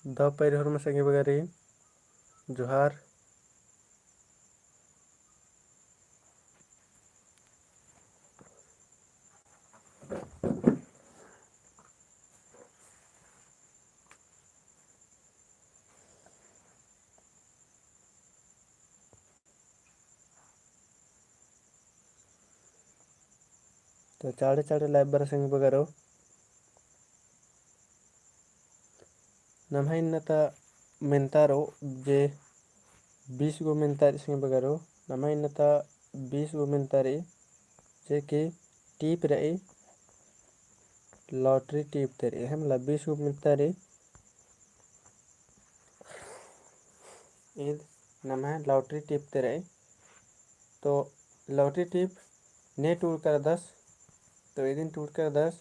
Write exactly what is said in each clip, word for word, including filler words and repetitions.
दव पैरी होरमा संगी बगरी, जोहार। तो चाड़े चाड़े live बरा संगी बगरो। नम्है इन्ना ता मेन्ता रओ जे बीस गो मेन्ता रई संगी बगरो। नम्है इन्ना ता बीस गो मेन्ता रई, जे कि टीप रई, lottery टीप ती रई, है मला, बीस गो मेन्ता रई। ईद नम्है lottery टीप ती रई। तो lottery टीप ने टूड़का रअदस, तो इदिन टूड़का रअदस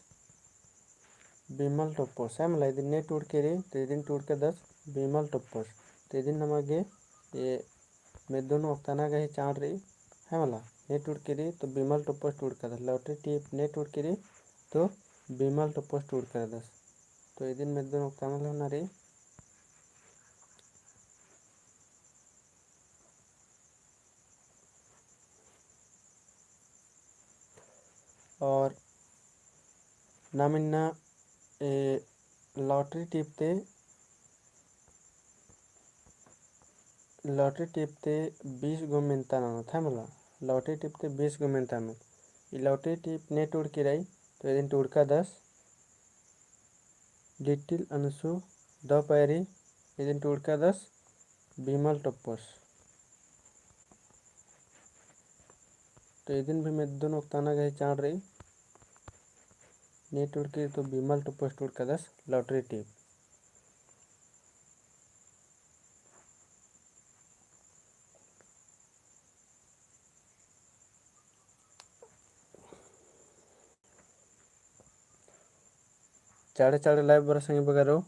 बिमल टोप्पोस, है मला, इदिन ने टूड़की रई, तो इदिन टूड़का रअदस बिमल टोप्पोस। तो इदिन नमा गे ए मेद्दो नू ओक्ताना गही चाड़ रई, है मला, ने टूड़की रई, तो बिमल टोप्पोस टूड़का रअदस, lottery टीप ने टूड़की रई, तो बिमल टोप्पोस टूड़का रअदस। तो इदिन मेद्दो नू ओक्ताना लगना रई। और नाम इन्ना ए lottery टीप ती, lottery टीप ती बीस गो मेन्ता ननोत, है मला, lottery टीप ती बीस गो मेन्ता ननोत। ई lottery टीप ने टूड़की रई, तो इदिन टूड़का रअदस लिटिल अंशु दव पैरी, इदिन टूड़का रअदस बिमल टोप्पोस। तो इदिन भी मेद्दो नू ओक्ताना गही चाड़ रई। ने टूड़की रई तो बिमल टोप्पोस टूड़का रअदस lottery टीप। चाड़े चाड़े live बरा संगी बगरो।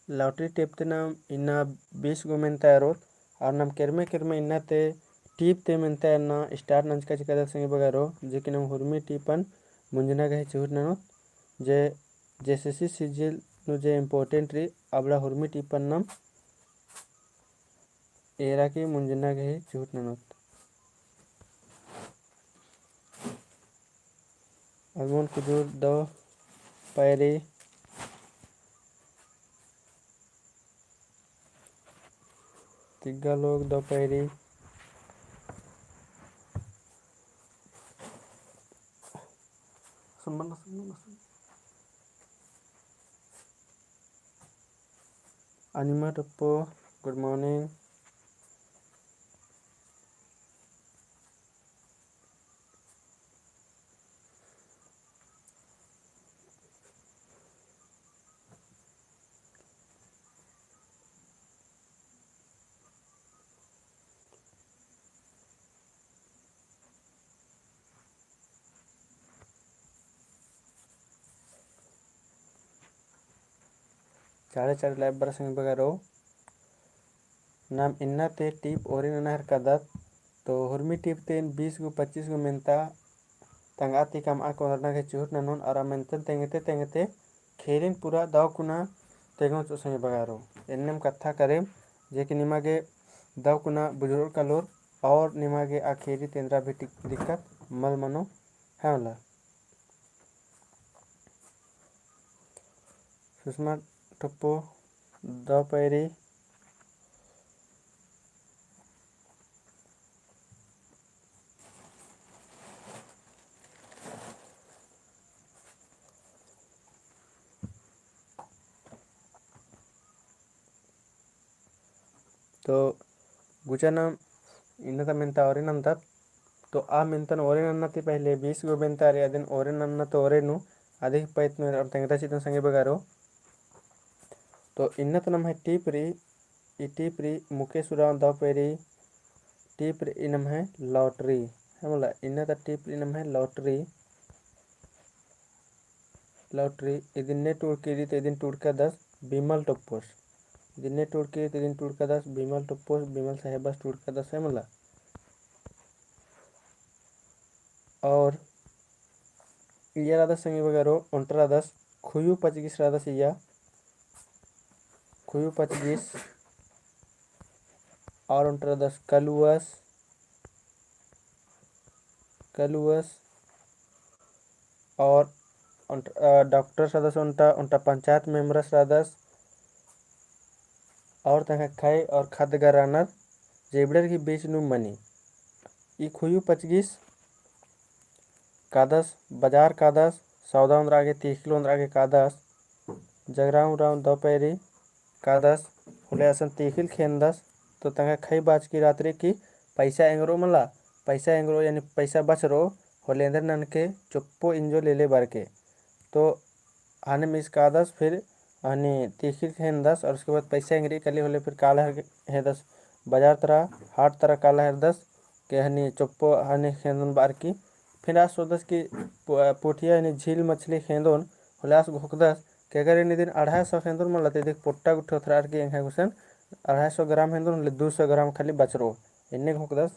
Lottery टीप ती नाम इन्ना बीस गो मेन्ता एरोत, और नाम केरमे केरमे इन्ना ती टीप ती मेन्ता एरना start नंजका चिका दत संगी बगरो, जे कि नाम हुरमी टीपन मुंजना गही चिहुट ननोत, जे JSSC CGL नू जे important रई, अबड़ा हुरमी टीपन नाम एरा की मुंजना गही चिहुट ननोत। अजमन कुजूर दव पैरी। तिग्गा लोग दव पैरी। अनिमा टप्पो, good morning। चाड़े चाड़े live बरा संगी बगरो। नाम इन्ना ती टीप ओरी नना हेलरकदत, तो हुरमी टीप ती एन बीस गो पच्चीस गो मेन्ता तंगआ ती कमआ कोंदरना गही चिहुट ननोन, अरा मेन्तन तेंगते तेंगते खेरिन पूरा दव कुना तेंगोन चिओ संगी बगरो। एन्नेम कत्था करेम, जे कि निमा गे दव कुना बुझुरओर कालोर, और निमा गे आ खेरी तेंदरा भी टिक-, दिक्कत मल मनो है मला। सुषमा टप्पो दव पैरी। तो गुचा नाम इन्ना ता मेन्ता ओरे नन्दत। तो आ मेन्तन ओरे नन्ना ती पहले बीस गो मेन्ता रई, अदिन ओरे नन्ना तो ओरे नू, अदिक पैत नू तेंगता चितन संगी बगरो। तो इन्ना ता नम्है टीप रई, ई टीप रई मुकेश उराँव दव पैरी, टीप रई नम्है lottery, है मला, इन्ना ता टीप रई नम्है lottery। Lottery, इदिन ने टूड़की रई, तो इदिन टूड़कादस बिमल टोप्पोस। दिने टूड़की, ते दिन टूड़कादस, बिमल टोप्पोस, बिमल साहेबस टूड़कादस है मला। और इया रअदस संगी बगरो, ओन्टा रअदस खुयू पचगिस रअदस इया, खुयू पचगिस, और ओन्टा रअदस कलुवस, कलुवस, और ओन्ट-, अ, डॉक्टरस रअदस ओन्टा, ओन्टा पंचायत मेम्बरस रअदस, और तंग्है खई और खद्द गा रअनर जे इबड़र गही बीच नू मनी। ई खुयू पचगिस कादस, बजार कादस, सौदा ओन्द्रआ गे, तीखिल ओन्द्रआ गे कादस, जगराम उराम दव पैरी कादस, होले असन तीखिल खेंदस, तो तंग्है खई बाचकी रअत रई कि पैसा एंगरो मला, पैसा एंगरो यानी पैसा बचरो, होले एन्देर ननके चोप्पो इंजो लेले बरके। तो हने मिस कादस, फिर हने तीखिल खेंदस और उसके बाद पैसा एंगरी कली होले फिर काला हेर-, हेदस बजार तरा, हाट तरा काला हेरदस के हने चोप्पो हने खेंदन बअर की। फिर आस सोचदस कि पु-, पुठिया हने झील मछली खेंदोन, होले आस घोखदस कि अगर एन्ने दिन अढ़ाई सौ खेंदोन मला ते देख पोट्टा गुट्ठी ओथरअर की एंग्है गुसन अढ़ाई सौ ग्राम खेंदोन होले दू सौ ग्राम खाली बचरो। एन्ने घोखदस,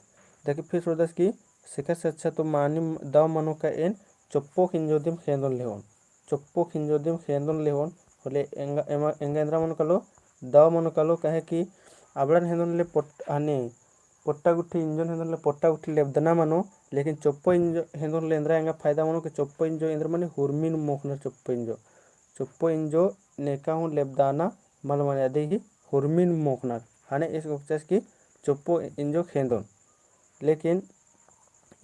देखी फिर सोचदस कि सिखा से अच्छा तो मानिम दव मनो का एन चोप्पो खिंजो दिम खेंदोन लेहोन। चोप्पो खिंजो दिम खेंदोन लेहोन, होले एंगा, एमा, एंगा एन्द्रा मनो कालो, दव मनो कालो, काहे कि अबड़न हेंदोन ले पोट-, हने, पोट्टा गुट्ठी इंजोन हेंदोन ले पोट्टा गुट्ठी लेबदना मनो, लेकिन चोप्पो इंजो हेंदोन ले एन्द्रा एंगा फायदा मनो कि चोप्पो इंजो एन्द्रा मने हुरमिन मोखनर चोप्पो इंजो। चोप्पो इंजो नेका हूँ लेबदाना मल मने अदी ही हुरमिन मोखनर। हने इस गोकचस कि चोप्पो इंजो खेंदोन। लेकिन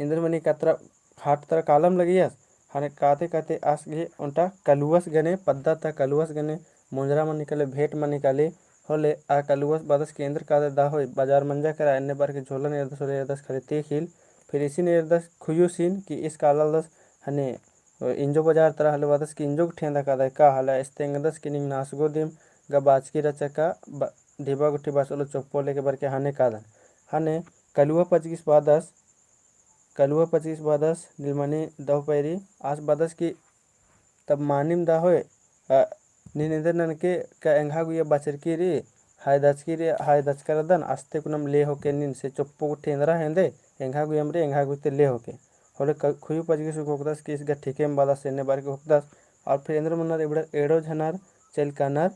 एन्देर मनी कतरा हाट तरा कालम लगियस, हने काते काते आस गही ओन्टा कलुवस गने, पद्दा ता कलुवस गने, मुंजरा मनी काले, भेंट मनी काले, होले आ कलुवस बअदस कि एन्देर कादर दा होई, बजार मंजा केरा, एन्ने बअर की झोलन एरदस, होले एरदस खाली तीखिल, फिर इसिन एरदस खुयुसिन कि इस कालदस हने इंजो बजार तरा होले बअदस कि इंजो गुट्ठी एन्दा कादय का होले, इस्ते एंगदस कि निंग नासगो दिम गा बाचकी रहचा का, ब-, ढिबा गुट्ठी बाचलो चोप्पो लेके बरके हने कादन। हने कलुवा पचगिस बअदस, कलुवा पचगिस बअदस, नीलमनी दव पैरी आस बअदस कि तब मानिम दा होय, अ, नीन एन्देर ननके का एंग्हा गुइया बचरकी रई, हाय दचकी रई, हाय दचका रअदन, अस्ते कुनम ले होके नीन से चोप्पो गुट्ठी एन्दरा हेंदे, एंग्हा गुइयम रई, एंग्हा गुइते ले होके। होले क-, खुयू पचगिस घोखदस कि इस गा ठीकेम बअदस एन्ने बअर की घोखदस। और फिर एन्देर मनर इबड़ा एड़ो झनर चइल कानर,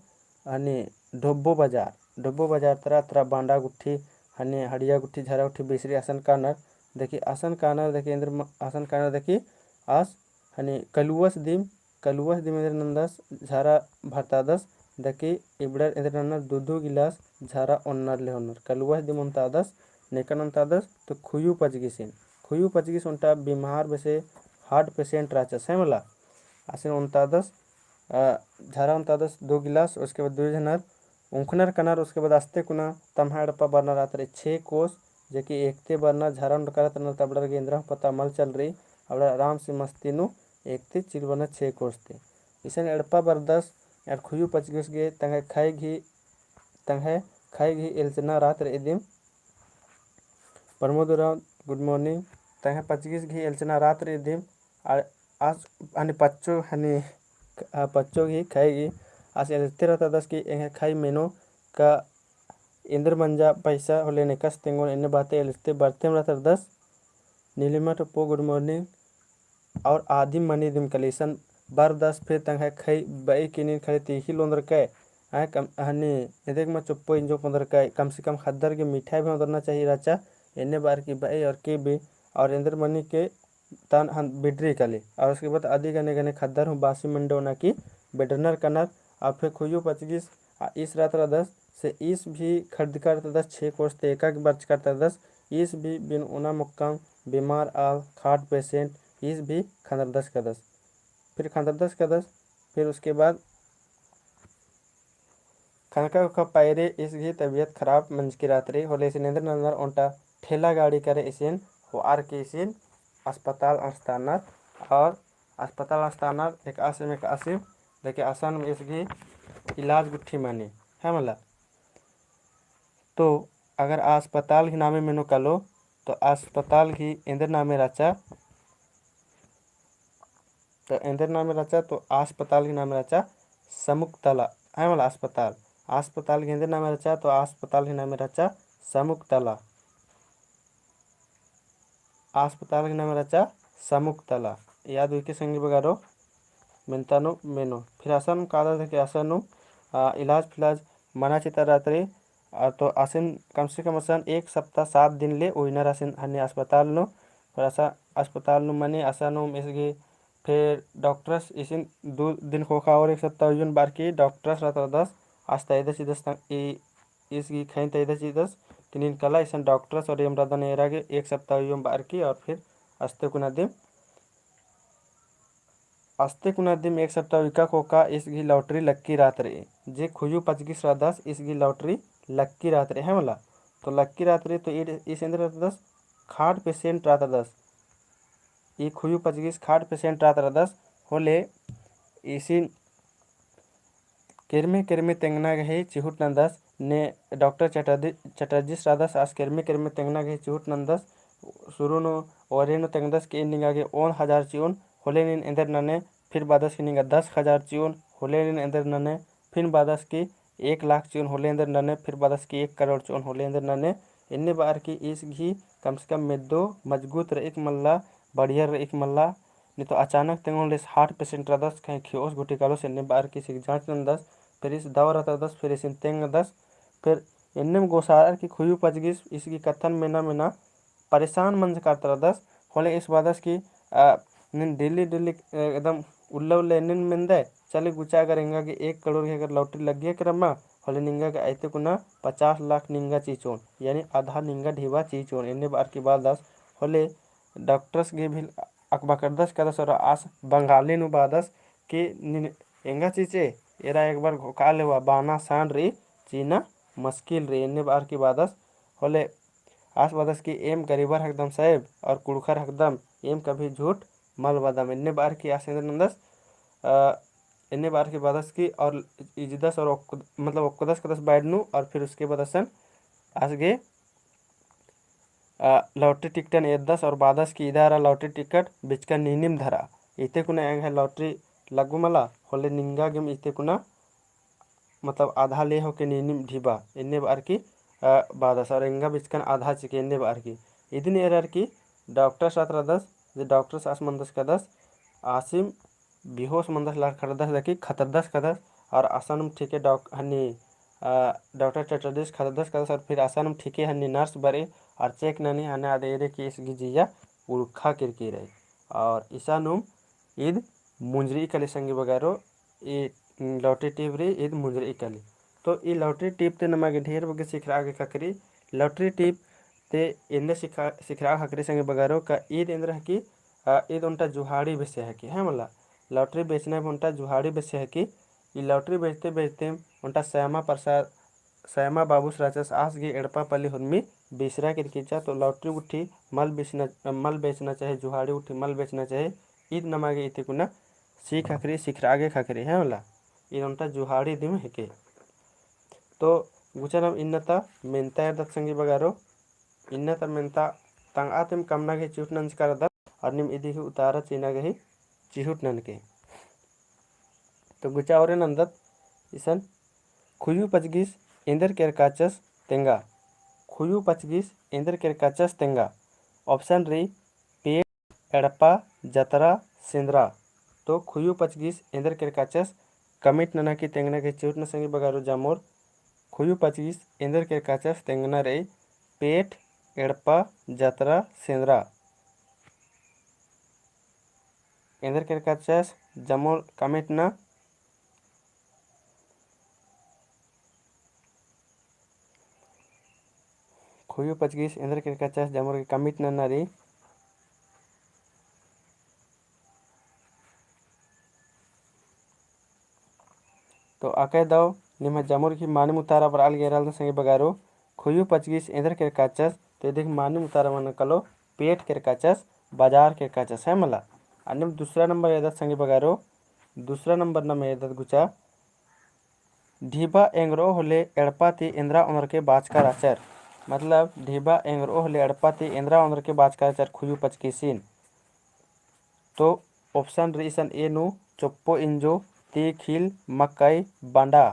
हने ढोब्बो बजार, ढोब्बो बजार तरा, तरा बांडा गुट्ठी, हने हड़िया गुट्ठी, झरा गुट्ठी बेसरी असन कानर, देखी असन कानर, देखी एन्देर म-, असन कानर, देखी आस हने कलुवस दिम, कलुवस दिम एन्देर नन्दस झरा भरतादस, देखी इबड़र एन्देर नन्नर दू दू गिलास झरा ओन्नर लेहोन्नर। कलुवस दिम ओन्तादस, नेकन ओन्तादस, तो खुयू पचगिसिन। खुयू पचगिस ओन्टा बीमार बेसे heart patient रहचस, है मला। आसिन ओन्तादस, अ, झरा ओन्तादस दू गिलास, उसके बाद दुई झनर उंखनर कनर, उसके बाद अस्ते कुना तम्हा एड़पा बरना रहत रई छे कोस, जेकि एकते बरना झरा ओन्टा करत रअनर, तबड़र गे एन्दरा पता मल चल रई, अबड़ा आराम से मस्ती नू एकते चिल बरना छे कोस ती। इसन एड़पा बरदस, अर खुयू पचगिस गे तंग्है खई गही, तंग्है खई गही एल्चना रहत रई दिम। प्रमोद उराँव, good morning। तंग्है पचगिस गही एल्चना रहत रई दिम, आ, आस, हने पच्चो, हने, आ, पच्चो गही खई गही, आस एल्चते रहतादस कि एंग्है खई मेनो का एन्देर मंजा पैसा होले नेकस तेंगोन एन्ने बाते एल्चते बरतेम रहतादस। नीलिमा टोप्पो, good morning। और आदिम मनी दिम कली इसन बरदस फिर तंग्है खई बई कि नीन खाली तीखिल ओन्दरकय, आय कम, हने, एन्देक मा चोप्पो इंजो ओन्दरकय, कम से कम ख़द्दर गे मिठाई भी ओन्दरना चाहिए रहचा, एन्ने बअर की बई और के भी, और एन्देर मनी के तान हन बिडरी कली, और उसके बाद अदी गने गने ख़द्दर हूँ बासी मंडो ओना की बिडरनर कनर, और फिर खुयू पचगिस, आ, ईस रहत रअदस, से ईस भी खरीदका रहतादस, छे कोस ती एका गे बरचका रहतादस, ईस भी बिन ओना मोक्कम बीमार आल, heart patient, ईस भी खंदरदस कादस। फिर खंदरदस कादस, फिर उसके बाद खनका उखा पैरे ईस गही तबियत खराब मंजकी रहत रई, होले इसिन एन्देर ननर ओन्टा ठेला गाड़ी करे इसिन होअर की इसिन अस्पताल अंड़सतानर, और अस्पताल अंड़सतानर एकासिम एकासिम, लेकिन असन ईस गही इलाज गुट्ठी मनी, है मला। तो अगर आ अस्पताल गही नामे मेनो कालो, तो आ अस्पताल गही एन्देर नामे रहचा, तो एन्देर नामे रहचा, तो आ अस्पताल गही नामे रहचा समुकतला, है मला अस्पताल। अस्पताल गही एन्देर नामे रहचा, तो अस्पताल गही नामे रहचा समुकतला। अस्पताल गही नामे रहचा समुकतला। याद हुई के संगी बगारो, मेन्ता नू मेनो। फिर असन कादत है कि असन नू, आ, इलाज फिलाज मना चिता रात रई, आ, तो असन कम से कम असन एक सप्ताह सात दिन ले उइनर असन हन्ने अस्पताल नू। फिर असन अस्पताल नू मने असन नू इसगी फिर डॉक्टर्स इसिन दू दिन खोखा और एक सप्ताह उइयोन बअर की डॉक्टर्स रहता रअदस, आस तैदस चिदस तंग-, ई, इसगी खैन तैदस चिदस कि नीन कला इसन डॉक्टर्स और एम रअदन एरा गे एक सप्ताह उइयोन बअर की और फिर अस्ते कुना दिम अस्ते कुना दिम एक सप्ताह उइका खोखा इसगी लॉटरी लक्की रात रई। जे खुयू पचगिस रअदस इसगी लॉटरी लक्की रात रई, है मला। तो लक्की रात रई तो ईद इस एन्देर रअदस खाट पेशेंट रअदस। ई खुयू पचगिस खाट पेशेंट रअदस होले इसिन केरमे केरमे तेंगना गही चिहुट नन्दस ने डॉक्टर चटर्जी, चटर्जीस रअदस आस केरमे केरमे तेंगना गही चिहुट नन्दस। शुरू नू ओरे नू तेंगदस कि एन निंगा गे ओन हजार चिओन होले नीन एन्देर नने, फिर बादस कि निंगा दस हजार चिओन होले नीन एन्देर नने, फिर बादस कि एक लाख चिओन होले एन्देर नने, फिर बादस कि एक करोड़ चिओन होले एन्देर नने। एन्ने बअर की इसगी कम से कम मेद्दो मजगूत रई कि मल्ला, बढ़िया रई कि मल्ला, नी तो अचानक तेंगोन लेस हार्ट पेशेंट रअदस, कहीं खियोस गुटी कालोस, एन्ने बअर की इसगी जाँच नन्दस, फिर इस दवा रअदस, फिर इसिन तेंगदस, फिर एन्नेम गोसारर की खुयू पचगिस इसगी कत्थन मेना मेना परेशान मंजका रअदस, होले इस बादस की, आ, नीन डेली डेली, आ, एकदम उल्ला उल्ला एन्नेन मेन्दय, चले गुचा अगर एंगा गे एक करोड़ गे अगर लॉटरी लग्गिया केरा मा, होले निंगा गे अइते कुना पचास लाख निंगा चिचोन, यानी आधा निंगा ढिबा चिचोन, एन्ने बअर की बादस, होले डॉक्टर्स गे भी अकबकरदस कादस और आस बंगाली नू बादस कि नीन एंगा चिचे, एरा एक बार घोखा लेवा, बाना सान रई, चीना मुश्किल रई, एन्ने बअर की बादस, होले आस बादस कि एम गरीबर हकदम साहेब और कुँड़ुख़र हकदम, एम कभी झूठ मल बादम, एन्ने बअर की आस एन्देर नन्दस, आ, एन्ने बअर की बादस की और इजदस और ओक-, मतलब ओक्कदस कादस bed नू और फिर उसके बाद असन आस गे आ, लॉटरी टिकटन एददस और बादस कि इदा एरा लॉटरी टिकट बिचका नीनिम धरा। इते कुना एंग्है लॉटरी लग्गु मला, होले निंगा गेम इते कुना, मतलब आधा ले होके नीनिम ढिबा, एन्ने बअर की, आ, बादस और एंगा बिचकन आधा चिके एन्ने बअर की। इदिन एरर की डॉक्टर्स रअदस, जे डॉक्टर्स आस मंदस कादस, आसिम बेहोश मंदस लखरदस दकी खतरदस कादस और असानुम ठीके डॉक-, हन्नी, आ, डॉक्टर चटर्जीस खतरदस कादस और फिर असानुम ठीके हन्नी नर्स बरई और चेक ननी हन्ने आद एरे की इसगी जिया उड़खा केरकी रई। और इसानुम ईद मुंजरी कली संगी बगारो, ई लॉटरी टीप रई ईद मुंजरी कली। तो ई लॉटरी टीप ते नमा गे ढेर बग्गे सिखरआ गे ख़क्खरी। लॉटरी टीप ते एन्ने सिखा-, सिखरआ ख़क्खरी संगी बगारो का ईद एन्देर हकी, आ, ईद ओन्टा जुहाड़ी बेसे हकी, है मला। लॉटरी बेचना भी ओन्टा जुहाड़ी बेसे हकी। ई लॉटरी बेचते बेचते ओन्टा श्यामा प्रसाद, श्यामा बाबूस रहचस आस गे एड़पा पल्ली हुरमी बिसरा केरकी रहचा, तो लॉटरी गुट्ठी मल बेचना, मल बेचना चाही, जुहाड़ी गुट्ठी मल बेचना चाही। ईद नमा गे इते कुना सीख ख़क्खरी, सिखरआ गे ख़क्खरी, है मला। ईद ओन्टा जुहाड़ी दिम हेके। तो गुचा नाम इन्ना ता मेन्ता एरदत संगी बगारो, इन्ना ता मेन्ता तंगआ तेम कमना गे चिहुट नंजका रअदत, और नीम इदी ही उतारा चीना गे ही चिहुट ननके। तो गुचा ओरे नन्दत इसन, खुयू पचगिस एन्देर केरकाचस तेंगा। खुयू पचगिस एन्देर केरकाचस तेंगा। Option रई पेट, एड़पा, जतरा, सेंदरा। तो खुयू पचगिस एन्देर केरकाचस comment नना की तेंगना गे चिहुट नना संगी बगारो जामोर। खुयू पचगिस एन्देर केरकाचस तेंगना रई पेट, एड़पा, जतरा, सेंदरा। एन्देर केरकाचस जामोर comment नना। खुयू पचगिस एन्देर केरकाचस जामोर गे comment नना रई। तो अकय दव निम्है जामोर गे मानिम उतारा बरआ लगी एरा लगदन संगी बगारो, खुयू पचगिस एन्देर केरकाचस, तो इदी गे मानिम उतारा मना कालो, पेट केरकाचस, बजार केरकाचस, है मला। अन्नेम दूसरा नंबर एदत संगी बगारो, दूसरा नंबर नाम एदत गुचा, ढिबा एंगरओ होले एड़पा ती एन्दरा ओन्दरके बाचका रहचर। मतलब, ढिबा एंगरओ होले एड़पा ती एन्दरा ओन्दरके बाचका रहचर खुयू पचगिसिन। तो option रई इसन A नू चोप्पो इंजो, ती खील, मकई, बांडा।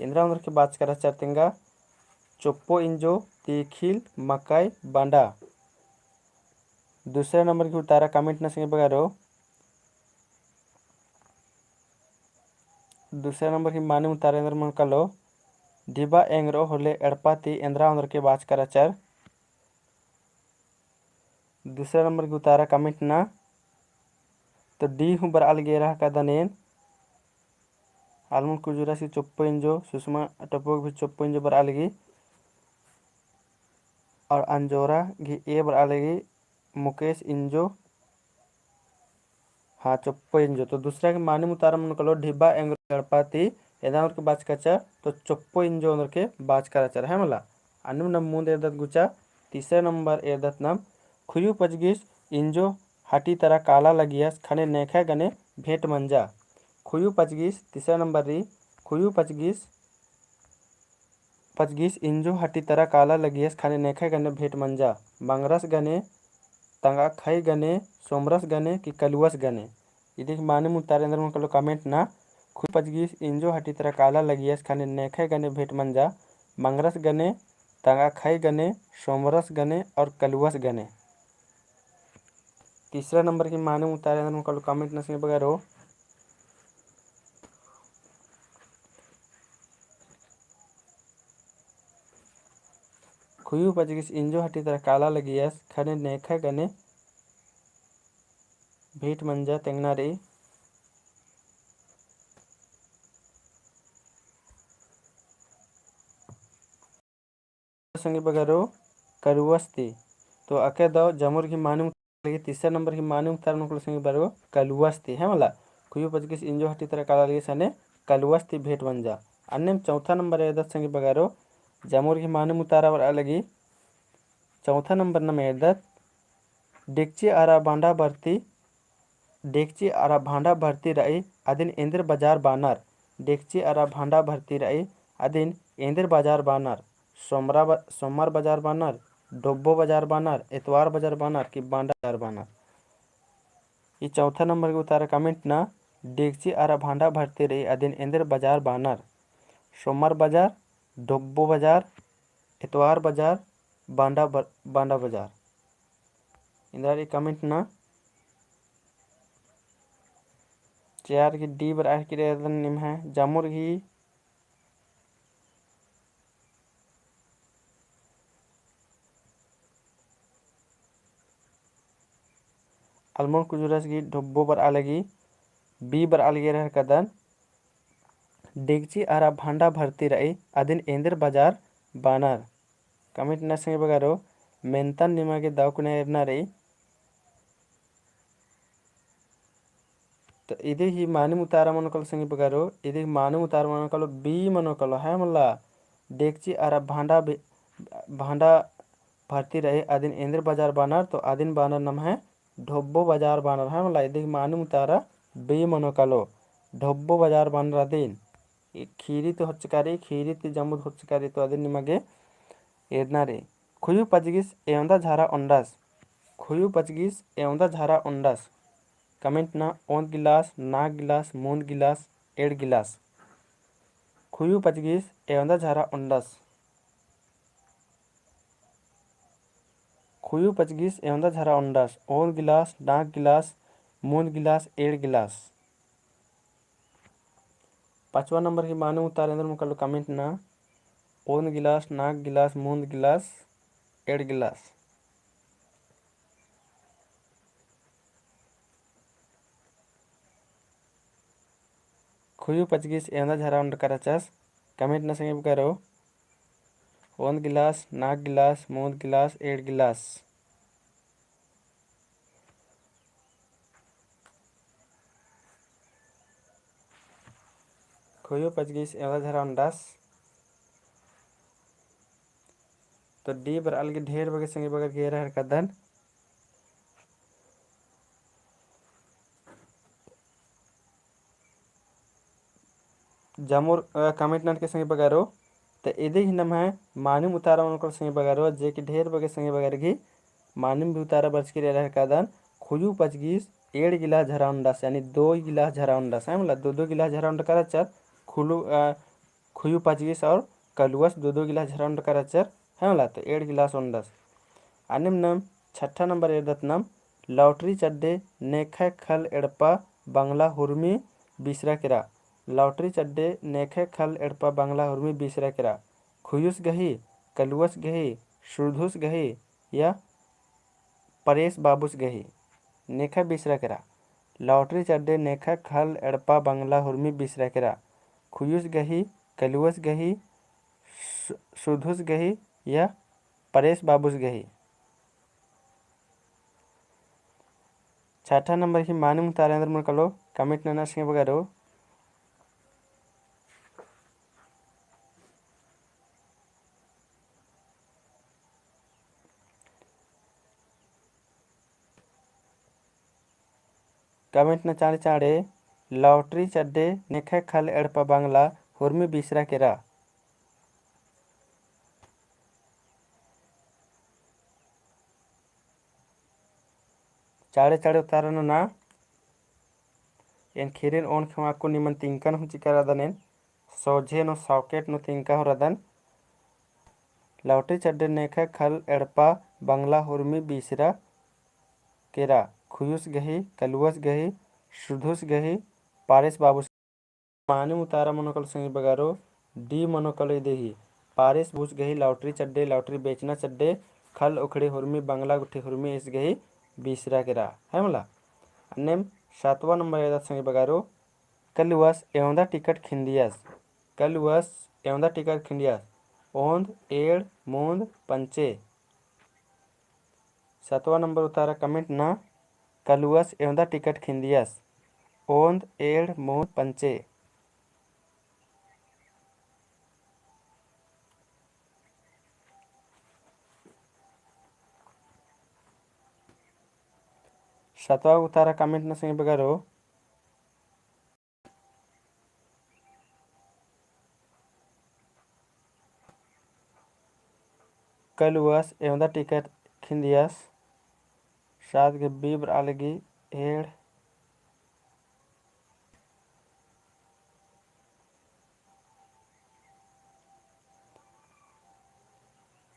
एन्दरा ओन्दरके बाचका रहचर तेंगा चोप्पो इंजो, तीखिल, मकई, बांडा। दूसरा नंबर गही उतारा comment ना संगी बगरो। दूसरा नंबर गही मानिम उतारा एन्दरा मनो कालो, ढिबा एंगरो होले एड़पा ती एन्दरा ओन्दरके बाचका रहचर। दूसरा नंबर गही उतारा comment ना तो D हूँ बरआ लगी एरा हका दनेन। अलमुन कुजुरस गही चोप्पो इंजो, सुषमा टोप्पो गही चोप्पो इंजो बरआ लगी। और अंजोरा गही A बरआ लगी, मुकेश इंजो। हाँ, चोप्पो इंजो। तो दूसरा गही मानिम उतारा मनो कालो ढिबा एंगरो एड़पा ती एन्दरा ओन्दरके बाचका रहचर, तो चोप्पो इंजो ओन्दरके बाचका रहचर, है मला। अन्नेम नम मुन्द एरदत गुचा, तीसरा नंबर एरदत नम, खुयू पचगिस इंजो हटी तरा काला लगियस खने नेखय गने भेंट मंजा। खुयू पचगिस, तीसरा नंबर रई, खुयू पचगिस, पचगिस इंजो हटी तरा काला लगियस खने नेखय गने भेंट मंजा। मंगरस गने, तंगआ खई गने, सोमरस गने कि कलुवस गने। इदिक मानिम उतारा एन्दरा मनो कालो comment ना, खुयू पचगिस इंजो हटी तरा काला लगियस खने नेखय गने भेंट मंजा, मंगरस गने, तंगआ खई गने, सोमरस गने और कलुवस गने। तीसरा नंबर गही मानिम उतारा एन्दरा मनो कालो comment ना संगी बगरो। खुयू पचगिस इंजो हटी तरा काला लगियस खने नेखय गने भेंट मंजा तेंगना रई। संगी बगरो कलुवस ती। तो अके दव जमुर गही मानिम उतारा लगी, तीसरा नंबर गही मानिम उतारा मनो कालो संगी बगरो कलुवस ती, है मला। खुयू पचगिस इंजो हटी तरा काला लगियस खने कलुवस ती भेंट मंजा। अन्नेम चौथा नंबर एरदत संगी बगरो, जमुर गही मानिम उतारा बरआ लगी। चौथा नंबर नम एरदत, डेकची अरा भांडा भरती, डेकची अरा भांडा भरती रई, अदिन एन्देर बजार बानर। डेकची अरा भांडा भरती रई, अदिन एन्देर बजार बानर। सोमरा ब-, सोमवार बजार बानर, ढोब्बो बजार बानर, एतवार बजार बानर कि बांडा बजार बानर। ई चौथा नंबर गही उतारा comment ना, डेकची अरा भांडा भरती रई, अदिन एन्देर बजार बानर। सोमवार बजार, ढोब्बो बजार, एतवार बजार, बांडा ब-, बांडा बजार। एन्दरा रई comment ना। चार गही D बरआ लगी एरा दन निम्है, जमुर गही अलमुन कुजुरस गही ढोब्बो बरआ लगी, B बरआ लगी एरा हका दन। डेकची अरा भांडा भरती रई, अदिन एन्देर बजार बानर। Comment ना संगी बगरो, मेन्तन निमा गे दव कुना एरना रई। तो इदी ही मानिम उतारा मनो कालो संगी बगरो, इदी ही मानिम उतारा मनो कालो, B मनो कालो, है मला। डेकची अरा भांडा भे-, भांडा भरती रई, अदिन एन्देर बजार बानर, तो अदिन बानर नम्है ढोब्बो बजार बानर, है मला। इदी ही मानिम उतारा B मनो कालो, ढोब्बो बजार बानर अदिन। ई खीरी ती होचका रई, खीरी ती जमुर होचका रई, तो अदिन निमा गे एरना रई। खुयू पचगिस एवंदा झरा ओन्डस। खुयू पचगिस एवंदा झरा ओन्डस। Comment ना ओन्द गिलास, नाग गिलास, मुन्द गिलास, एंड़ गिलास। खुयू पचगिस एवंदा झरा ओन्डस। खुयू पचगिस एवंदा झरा ओन्डस। ओन्द गिलास, नाग गिलास, मुन्द गिलास, एंड़ गिलास। पाँचवा नंबर गही मानिम उतारा एन्देर मनो कालो comment ना, ओन्द गिलास, नाग गिलास, मुन्द गिलास, एंड़ गिलास। खुयू पचगिस एवंदा झरा ओन्ड करचस, comment ना संगी बगरो। ओन्द गिलास, नाग गिलास, मुन्द गिलास, एंड़ गिलास। खुयू पचगिस एवंदा झरा ओन्डस। तो D बरआ लगी ढेर बग्गे संगी बगर गे एरा हरकदन। जमुर, अ, comment ननके संगी बगरो। तो इदी ही नम्है मानिम उतारा मनो कालो संगी बगरो, जे कि ढेर बग्गे संगी बगर गही मानिम भी उतारा बरचकी रई एरा हरकदन। खुयू पचगिस एंड़ गिलास झरा ओन्डस, यानी दो गिलास झरा ओन्डस, है मला, दो दो गिलास झरा ओन्ड करचर, खुलू, अ, खुयू पचगिस और कलुवस दो दो गिलास झरा ओंडका रहचर, है मला, तो एंड़ गिलास ओंडस। अन्नेम नाम छठा नंबर एरदत नाम, lottery चड्डे नेखय खल एड़पा बंगला हुरमी बीसरा केरा। Lottery चड्डे नेखय खल एड़पा बंगला हुरमी बीसरा केरा। खुयुस गही, कलुवस गही, सुरधुस गही या परेस बाबुस गही। नेखय बीसरा केरा। Lottery चड्डे नेखय खल एड़पा बंगला हुरमी बीसरा केरा। खुयुस गही, कलुवस गही, सु-, सुरधुस गही या परेस बाबुस गही। छठा नंबर ही मानिम उतारा एन्दर मनो कालो, comment नना संगी बगरो। Comment नना चाँड़े चाँड़े, lottery चड्डे नेखय खल एड़पा बंगला हुरमी बीसरा केरा। चाँड़े चाँड़े उतारा नना। एन खीरिन ओन खेवा को निमन तिंकन हूँ चिका रअदन एन। सोझे नू socket नू तिंका हूँ रअदन। Lottery चड्डे नेखय खल एड़पा बंगला हुरमी बीसरा केरा। खुयुस गही, कलुवस गही, सुरधुस गही, पारेस बाबुस। मानिम उतारा मनो कालो संगी बगरो, D मनो कालो इदी ही। पारेस बाबुस गही lottery चड्डे, lottery बेचना चड्डे, खल उखड़ी हुरमी बंगला गुट्ठी हुरमी ईस गही बीसरा केरा। है मला? अन्नेम सातवाँ नंबर एरदत संगी बगरो, कलुवस एवंदा टिकट खिंदियस। कलुवस एवंदा टिकट खिंदियस। ओन्द, एंड़, मून्द, पंचे। सातवाँ नंबर उतारा comment नना, कलुवस एवंदा टिकट खिंदियस। ओन्द, एंड़, मून्द, पंचे। सातवाँ उतारा comment नना संगी बगरो। कलुवस एवंदा टिकट खिंदियस। सात गे B बरआ लगी, एंड़।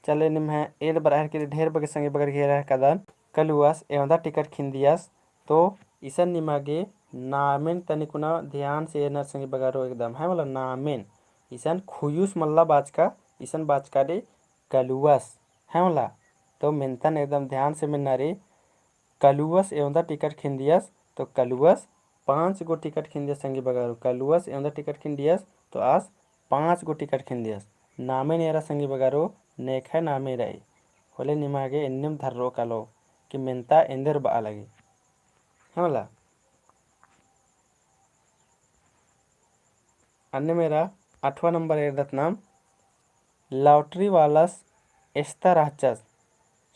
चले निम्है एंड़ बरआ हेलरकी ढेर बग्गे संगी बगर घेरा कादन। कलुवस एवंदा टिकट खिंदियस। तो इसन निमा गे नामेन तनिकुना ध्यान से एरनर संगी बगरो एकदम, है मला, नामेन। इसन खुयुस मल्ला बाचका, इसन बाचका रे कलुवस, है मला। तो मेन्तन एकदम ध्यान से मेन्ना रे, कलुवस एवंदा टिकट खिंदियस, तो कलुवस पाँच गो टिकट खिंदियस संगी बगरो। कलुवस एवंदा टिकट खिंदियस, तो आस पाँच गो टिकट खिंदियस। नामेन एरा संगी बगरो, नेखय नामेन रई। होले निमा गे एन्नेम धर्रो कालो कि मेन्ता एन्देर बआ लगी। है मला? अन्नेम एरा आठवाँ नंबर एरदत नाम, lottery वालस एस्ता रहचस,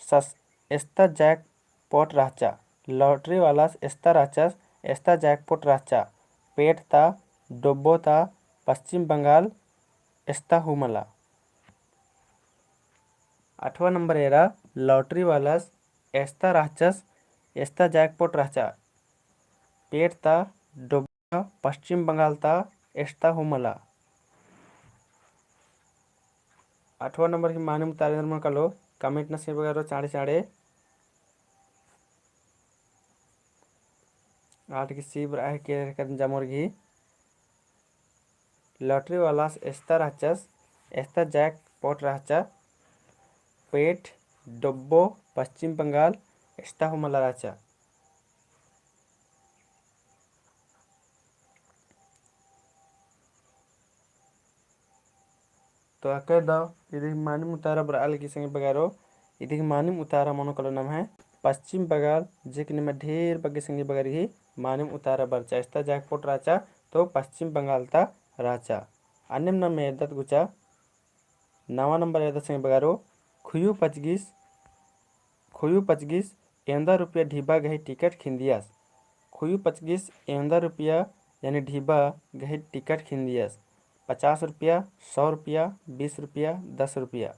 सस एस्ता jackpot रहचा। Lottery वालस एस्ता रहचस, एस्ता jackpot रहचा। पेट ता, डोब्बो ता, पश्चिम बंगाल, एस्ता हूँ मला। आठवाँ नंबर एरा, lottery वालस एस्ता रहचस, एस्ता jackpot रहचा। पेट ता, डोब्बो ता, पश्चिम बंगाल ता, एस्ता हूँ मला। आठवाँ नंबर ही मानिम उतारा एन्देर मनो कालो, comment नना संगी बगरो चाँड़े चाँड़े। आठ गे C बरआ हेलरकी कदन जामोर गे। Lottery वालस एस्ता रहचस, एस्ता jackpot रहचा, पेट, डोब्बो, पश्चिम बंगाल, एस्ता हूँ मला रहचा। तो अक्कय दव, इदी गही मानिम उतारा बरआ लगी संगी बगरो, इदी गही मानिम उतारा मनो कालो नम्है पश्चिम बंगाल, जे कि निम्है ढेर बग्गे संगी बगर गही मानिम उतारा बरचा, एस्ता jackpot रहचा, तो पश्चिम बंगाल ता रहचा। अन्नेम नाम एरदत गुचा, नवा नंबर एरदत संगी बगरो, खुयू पचगिस, खुयू पचगिस एवंदा रुपया ढिबा गही टिकट खिंदियस। खुयू पचगिस एवंदा रुपया यानी ढिबा गही टिकट खिंदियस। पचास रुपया, सौ रुपया, बीस रुपया, दस रुपया।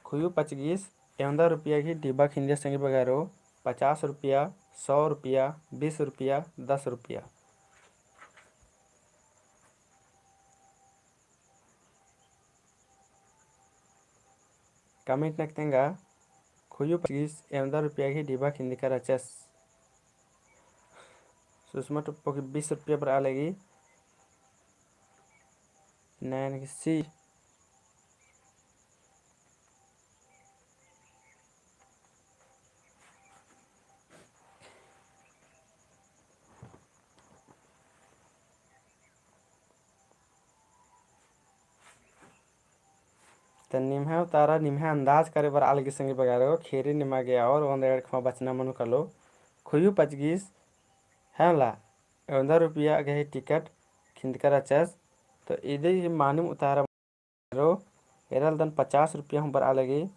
खुयू पचगिस एवंदा रुपया गही ढिबा खिंदियस संगी बगरो, पचास रुपया, सौ रुपया, बीस रुपया, दस रुपया। Comment नक तेंगा, खोयु पचगिस एवंदा रुपया गही डिबा खिंदका रहचस। सुषमा टोप्पो गही बीस रुपया बरआ लगी। नैन गही C। त निम्है उतारा निम्है अंदाज करे बरआ लगी संगी बगारो, ख़ेरी निमा गे और ओन्द एंड़ खमा बचना मनो कालो। खोयु पचगिस, है मला, एवंदा रुपया गही टिकट खिंदका रहचस। तो इदी ही मानिम उतारा रो, एरा लगदन पचास रुपया हूँ बरआ लगी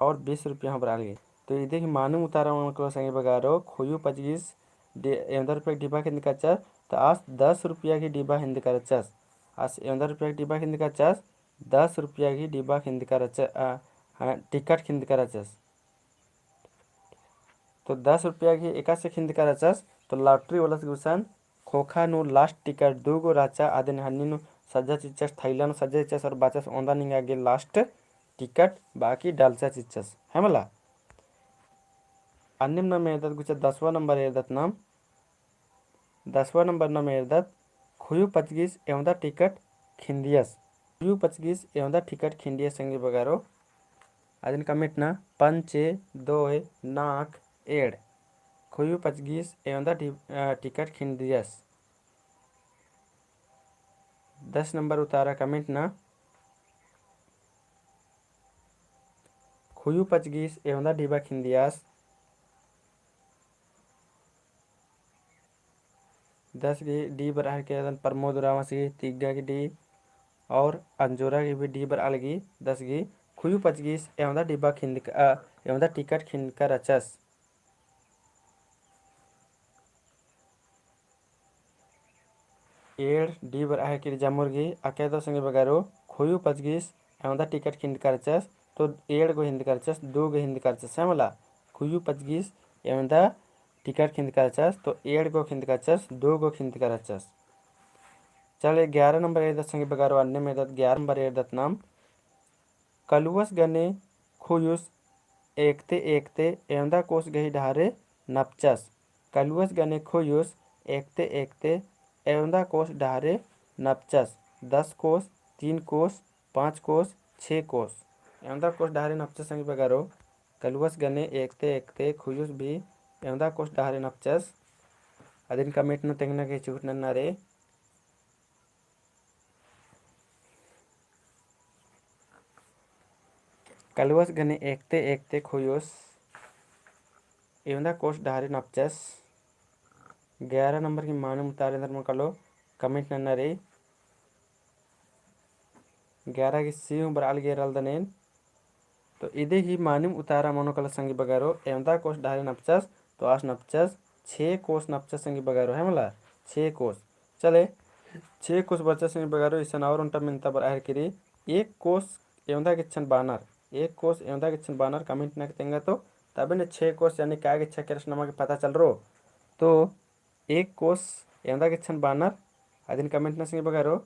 और बीस रुपया हूँ बरआ लगी। तो इदी ही मानिम उतारा मनो कालो संगी बगारो, खोयु पचगिस डि-, एवंदा रुपया गही डिबा खिंदका रहचस, तो आस दस रुपया गही डिबा खिंदका रहचस। आस एवंदा रुपया गही डिबा खिंदका रहचस, दस रुपया गही डिबा खिंदका रहचस, अ, हाँ, टिकट खिंदका रहचस। तो दस रुपया गही एकासे खिंदका रहचस, तो lottery वालस गुसन ख़ोख़ा नू last टिकट दू गो रहचा, अदिन हन्नी नू सज्जा चिच्चस, थैला नू सज्जा चिच्चस और बाचस ओन्दा निंगा गे last टिकट बाकी डालचा चिच्चस, है मला। अन्नेम नाम एरदत गुचा दसवाँ नंबर एरदत नाम। दसवाँ नंबर नाम एरदत, खोयु पचगिस एवंदा टिकट खिंदियस। खोयु पचगिस एवंदा टिकट खिंदियस संगी बगारो। अदिन comment ना पंचे, दोय, नाक, एंड़। खोयु पचगिस एवंदा डि-, अ, टिकट खिंदियस। दस नंबर उतारा comment ना, खोयु पचगिस एवंदा डिबा खिंदियस। दस गही D बरआ लगी, अदन प्रमोद उराँवस गही तिग्गा गही D और अंजोरा गही भी D बरआ लगी। दस गही खोयु पचगिस एवंदा डिबा खिंदका, अ, एवंदा टिकट खिंदका रहचस। एंड़ D बरआ लगी, जम्मुर गही अकय दव संगी बगारो, खोयु पचगिस एवंदा टिकट खिंदका रहचस, तो एंड़ गो खिंदका रहचस, दू गो खिंदका रहचस, है मला। खोयु पचगिस एवंदा टिकट खिंदका रहचस, तो एंड़ गो खिंदका रहचस, दू गो खिंदका रहचस। चले, ग्यारह नंबर एरदत संगी बगारो, अन्नेम एरदत, ग्यारह नंबर एरदत नाम। कलुवस गने खोयुस एकते एकते एवंदा कोस गही डहरे नपचस। कलुवस गने खोयुस एकते एकते एवंदा कोस डहरे नपचस। दस कोस, तीन कोस, पाँच कोस, छे कोस। एवंदा कोस डहरे नपचस संगी बगारो। कलुवस गने एकते एकते खोयुस भी एवंदा कोस डहरे नपचस। अदिन comment नू तेंगना गे चिहुट नन्ना रे। कलुवस गने एकते एकते खोयुस एवंदा कोस डहरे नपचस। ग्यारह नंबर गही मानिम उतारा एन्देर मनो कालो, comment नन्ना रे। ग्यारह गही C हूँ बरआ लगी, एरा लगदन एन। तो इदी ही मानिम उतारा मनो कालो संगी बगारो, एवंदा कोस डहरे नपचस, तो आस नपचस, छे कोस नपचस संगी बगारो, है मला, छे कोस। चले, छे कोस बरचस संगी बगारो, इसन और ओन्टा मेन्ता बरआ हेलरकी रई, एक कोस एवंदा गेच्छन बानर, एक कोस एवंदा गेच्छन बानर comment नक तेंगा तो, तबे ने छे कोस यानी का गेच्छा केरस नमा गे पता चलरो। तो एक कोस एवंदा गेच्छन बानर, अदिन comment ना संगी बगारो।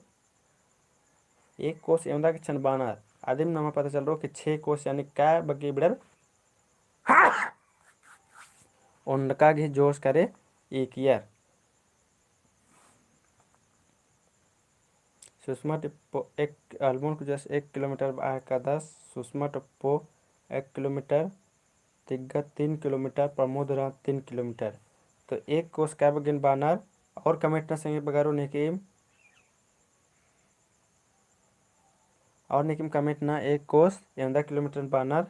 एक कोस एवंदा गेच्छन बानर, अदिम नमा पता चलरो कि छे कोस यानी का बग्गे बिड़र ओन्डका गे जोस करे इकियर। सुषमा टोप्पो एक, अलमुन कुजस एक किलोमीटर बरआ हेलरकदस, सुषमा टोप्पो एक किलोमीटर, तिग्गा तीन किलोमीटर, प्रमोद उराँव तीन किलोमीटर। तो एक कोस का बग्गेन बानर और comment ना संगी बगारो नेकिम। और नेकिम comment ना एक कोस एवंदा किलोमीटर बानर,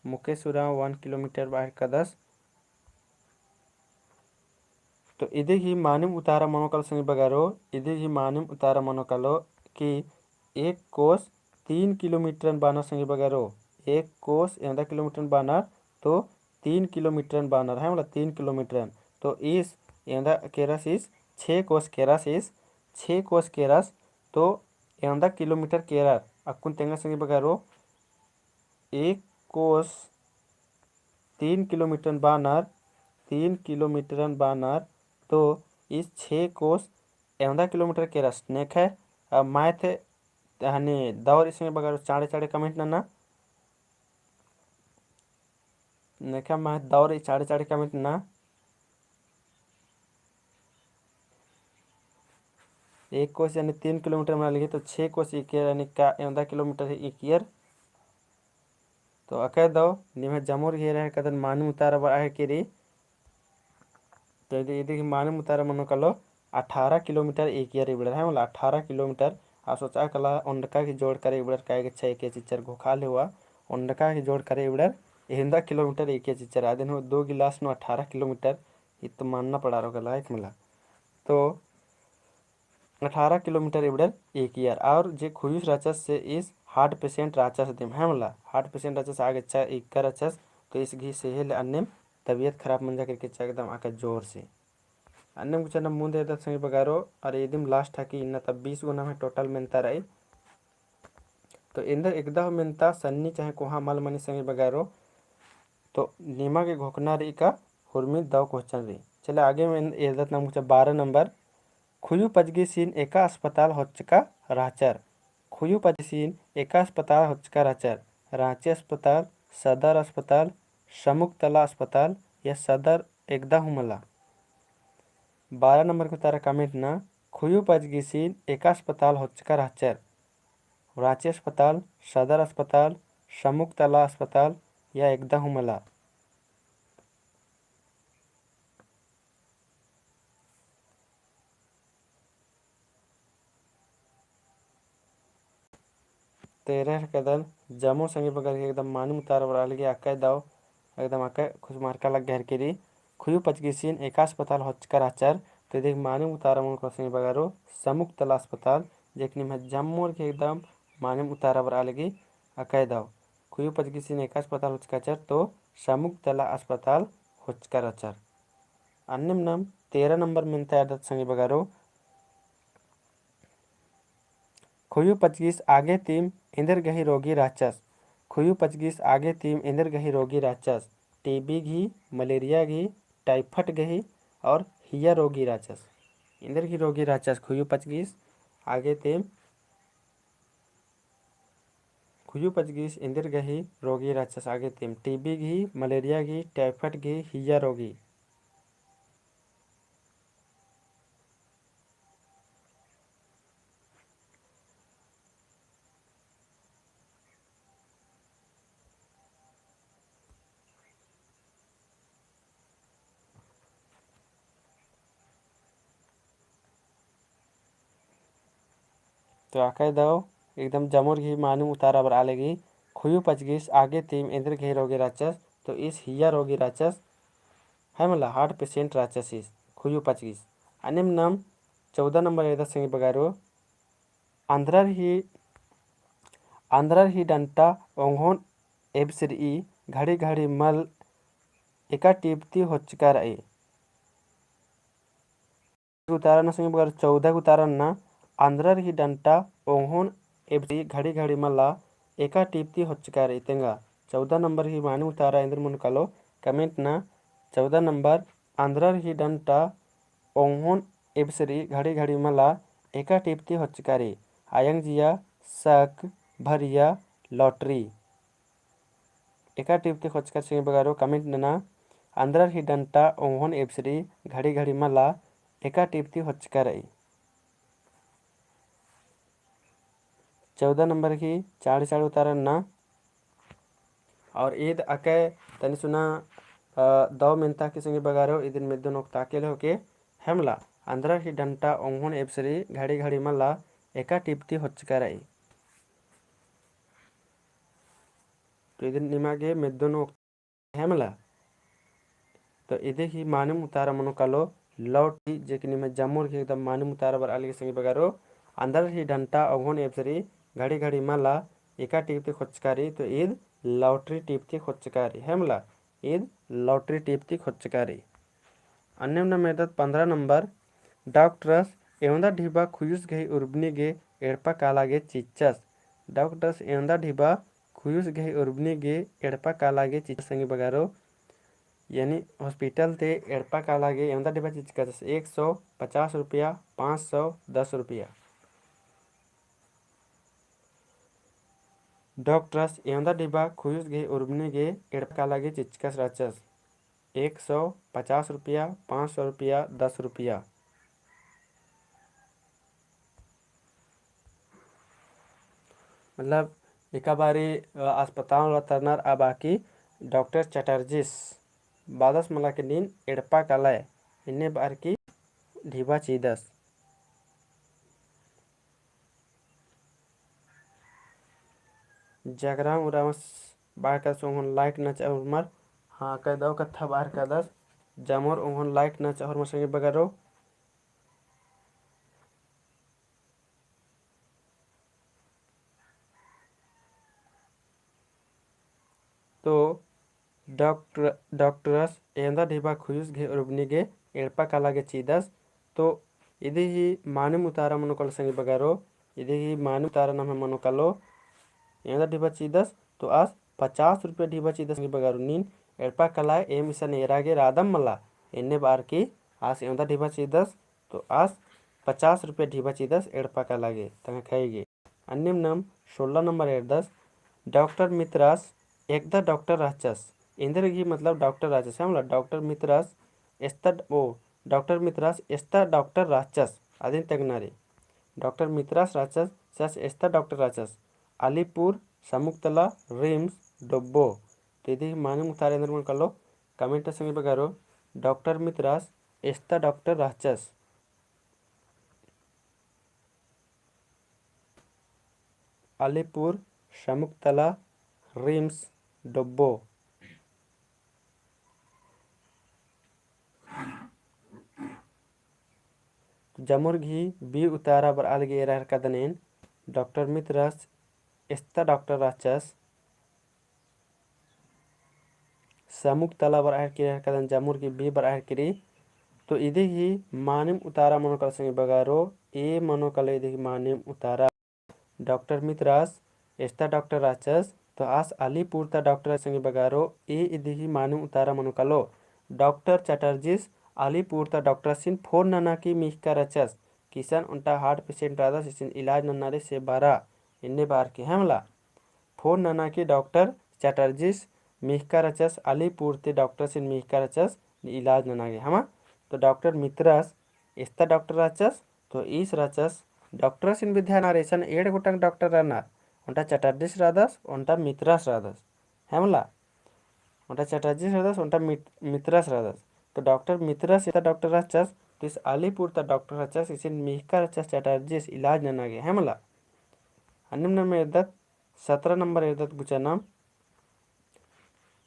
मुकेश उराँव one किलोमीटर बरआ हेलरकदस। तो इदी ही मानिम उतारा मनो कालो संगी बगारो, इदी ही मानिम उतारा मनो कालो कि एक कोस तीन किलोमीटरन बानर संगी बगारो, एक कोस एवंदा किलोमीटरन बानर, तो तीन किलोमीटरन बानर, है मला, तीन किलोमीटरन। तो ईस एवंदा केरस ईस, छे कोस केरस ईस, छे कोस केरस, तो एवंदा किलोमीटर केरर। अक्कुन तेंगा संगी बगारो, एक कोस तीन किलोमीटरन बानर, तीन किलोमीटरन बानर, तो ईस छे कोस एवंदा किलोमीटर केरस। नेखय, अब math हनी दौर इसमें बगारो चाँड़े चाँड़े comment नना। नेखा महत दौर ई चाड़े चाड़े comment नना। एक कोस यानी तीन किलोमीटर मना लगी, तो छः कोस इकियर यानी का एवंदा किलोमीटर ही इकियर। तो अकय दव निम्है जमोर गही एरा हेरकदन मानिम उतारा बरआ हेरकी रई। तो इदी, इदी गही मानिम उतारा मनो कालो अठारह किलोमीटर इकियर इबड़र है, मतलब अठारह किलोमीटर। आ सोचा काला ओंडका गही जोड़ करे इबड़र काहे गे छय के चिच्चर घोखा ले हुआ, ओंडका गही जोड़ करे इबड़र एवंदा किलोमीटर इकियर चिच्चर। आदिन हो दो गिलास नू अठारह किलोमीटर, इत मानना पड़ा रो काला एक मला। तो अठारह किलोमीटर इबड़र इकियर। और जे खुयुस रहचस से ईस heart patient रहचस दिम, है मला, heart patient रहचस, आगे चा इक्का रहचस, तो ईस गही सेहे ले अन्नेम तबियत खराब मंजा करके चा एकदम आका जोर से। अन्नेम गुचा नम मुंद एरदत संगी बगारो, और इदिम last हकी इन्ना तब बीस गो नम्है total मेन्ता रई। तो एन्देर एकदा हूँ मेन्ता सन्नी चाहे कोहाँ मल मनी संगी बगारो, तो निमा गे घोखना रई का हुरमी दव question रई। चले आगे में एरदत नम गुचा बारह नंबर। खुयु पजगीसिन एका अस्पताल होच्चका रहचर। खुयु पजगीसिन एका अस्पताल होच्चका रहचर। राँची अस्पताल, सदर अस्पताल, समुकतला अस्पताल या सदर एकदा हूँ मला। बारह नंबर गही उतारा comment नना, खुयु पजगीसिन एका अस्पताल होच्चका रहचर। राँची अस्पताल, सदर अस्पताल, समुकतला अस्पताल या एकदा हूँ मला। तो एरा हेरकदन जमो संगी बगर गही एकदम मानिम उतारा बरआ लगी अकय दव, एकदम अकय खुसमारका लग्गा हेरकी रई। खुयु पजगीसिन एका अस्पताल होच्चका रहचर, तो इदी गही मानिम उतारा मनो कालो संगी बगारो समुकतला अस्पताल, जे कि निम्है जमोर गही एकदम मानिम उतारा बरआ लगी अकय दव। खुयु पजगीसिन एका अस्पताल होच्चका रहचर, तो समुकतला अस्पताल होच्चका रहचर। अन्नेम नम तेरह नंबर मेन्ता एरदत संगी बगारो। खुयु पजगीस आगे तिम एन्देर गही रोगी रहचस। खुयु पजगीस आगे तिम एन्देर गही रोगी रहचस। TB गही, मलेरिया गही, typhoid गही और हिया रोगी रहचस। एन्देर गही रोगी रहचस खुयु पजगीस आगे तिम। खुयु पजगीस एन्देर गही रोगी रहचस आगे तिम। TB गही, मलेरिया गही, typhoid गही, हिया रोगी। तो अकय दव एकदम जमोर गही मानिम उतारा बरआ लगी। खुयु पजगीस आगे तिम एन्देर गही रोगी रहचस, तो ईस हिया रोगी रहचस, है मला heart patient रहचस ईस, खुयु पजगीस। अन्नेम नम चौदह नंबर एरदत संगी बगारो। आन्द्रर ही, आन्द्रर ही डंटा ओंगोन एबसरी घड़ी घड़ी मल एका टीप ती होच्चका रई। उतारा नना संगी बगर चौदह उतारा नना, आन्द्रर ही डंटा ओंगोन एबसरी घड़ी घड़ी मला एका टीप ती होच्चका रई तेंगा। चौदह नंबर ही मानिम उतारा एन्देर मनो कालो comment नना। चौदह नंबर, आन्द्रर ही डंटा ओंगोन एबसरी घड़ी घड़ी मला एका टीप ती होच्चका रई। आयंग जिया, सक, भरिया, lottery। एका टीप ती होच्चका रई संगी बगारो comment नना। आन्द्रर ही डंटा ओंगोन एबसरी घड़ी घड़ी मला एका टीप ती होच्चका रई। चौदह नंबर गही चाड़ी चाड़ी उतारा नना। और ईद अकय तनी सुना, अ, दव मेन्ता की संगी बगारो, इदिन मेद्दो नोक ताके ले होके, है मला, आन्द्रर ही डंटा ओंगोन एबसरी घड़ी घड़ी मला एका टीप ती होच्चका रई। तो इदिन निमा गे मेद्दो नोक है मला। तो इदी गही मानिम उतारा मनो कालो lottery, जे कि निम्है जमोर गही एकदम मानिम उतारा बरआ लगी संगी बगारो। आन्द्रर ही डंटा ओंगोन एबसरी घड़ी घड़ी मला एका टीप ती होच्चका रई, तो ईद lottery टीप ती होच्चका रई, है मला, ईद lottery टीप ती होच्चका रई। अन्नेम नम एरदत पन्द्रह नंबर, डॉक्टरस एवंदा ढिबा खुयुस गही उर्बनी गे एड़पा काला गे चिच्चस। डॉक्टरस एवंदा ढिबा खुयुस गही उर्बनी गे एड़पा काला गे चिच्चस संगी बगारो, यानी hospital ते एड़पा काला गे एवंदा ढिबा चिच्चकस, एक सौ, पचास रुपया, पाँच सौ, दस रुपया। डॉक्टरस एवंदा ढिबा खुयुस गही उर्बनी गे एड़पा काला गे चिचकस रहचस। एक सौ, पचास रुपया, पाँच सौ रुपया, दस रुपया। मतलब एका बारी, अ, अस्पताल वाला तरनर आ बाकी डॉक्टर चटर्जीस बादस मला के नीन एड़पा काला, एन्ने बअर की ढिबा चिदस। जगराम उराँवस बअर कादस ओंगोन like नना चाहोर मर। हाँ, कई दव कत्था बअर कादस। जमोर ओंगोन like नना चाहोर मर संगी बगरो। तो डॉक्टर, डॉक्टरस एवंदा ढिबा खुयुस गही उर्बनी गे एड़पा काला गे चिदस। तो इदी ही मानिम उतारा मनो कालो संगी बगरो, इदी ही मानिम उतारा नम्है मनो कालो। एवंदा ढिबा चिदस तो आस पचास रुपया ढिबा चिदस संगी बगरो। नीन एड़पा काला एम इसन एरा गे रअदम मला, एन्ने बअर की आस एवंदा ढिबा चिदस तो आस पचास रुपया ढिबा चिदस एड़पा काला गे, तंग्है खई गे। अन्नेम नाम सोलह नंबर एरदस, डॉक्टर मित्रास एकदा डॉक्टर रहचस। एन्देर गही मतलब डॉक्टर रहचस, है मला, डॉक्टर मित्रास एस्ता ड-, ओ, डॉक्टर मित्रास एस्ता डॉक्टर रहचस, अदिन तेंगना रई। डॉक्टर मित्रास रहचस, सस एस्ता डॉक्टर रहचस। अलीपुर, समुकतला, रिम्स, डोब्बो। तो इदी मानिम उतारा एन्देर मनो कालो, comment संगी बगरो, डॉक्टर मित्रास एस्ता डॉक्टर रहचस। अलीपुर, समुकतला, रिम्स, डोब्बो। जमुर गही B उतारा बरआ लगी एरा हेलरकदन एन, डॉक्टर मित्रास एस्ता डॉक्टर रहचस। समुकतला बरआ हेलरकी, एरा हेलरकदन जमुर गही B बरआ हेलरकी। तो इदी ही मानिम उतारा मनो कालो संगी बगरो, A मनो कालो इदी ही मानिम उतारा। डॉक्टर मित्रास एस्ता डॉक्टर रहचस, तो आस अलीपुर ता डॉक्टर संगी बगरो, A इदी ही मानिम उतारा मनो कालो। डॉक्टर चटर्जीस अलीपुर ता डॉक्टरसिन फोन नना की मिखका रहचस, किसन ओन्टा heart patient रअदस, इसन इलाज नन्ना रई से बरा, एन्ने बअर की, है मला। फोन नना की डॉक्टर चटर्जीस मिखका रहचस, अलीपुर ती डॉक्टरसिन मिखका रहचस इलाज नना गे, है मला। तो डॉक्टर मित्रास एस्ता डॉक्टर रहचस, तो ईस रहचस, डॉक्टरसिन भी ध्यान नना रई, इसन एंड़ गोटंग डॉक्टर रअनर, ओन्टा चटर्जीस रअदस, ओन्टा मित्रास रअदस, है मला। ओन्टा चटर्जीस रअदस, ओन्टा मित-, मित्रास रअदस। तो डॉक्टर मित्रास एस्ता डॉक्टर रहचस, तो ईस अलीपुर ता डॉक्टर रहचस, इसन मिखका रहचस चटर्जीस इलाज नना गे, है मला। अन्नेम नाम एरदत सतरा नंबर एरदत गुचा नाम।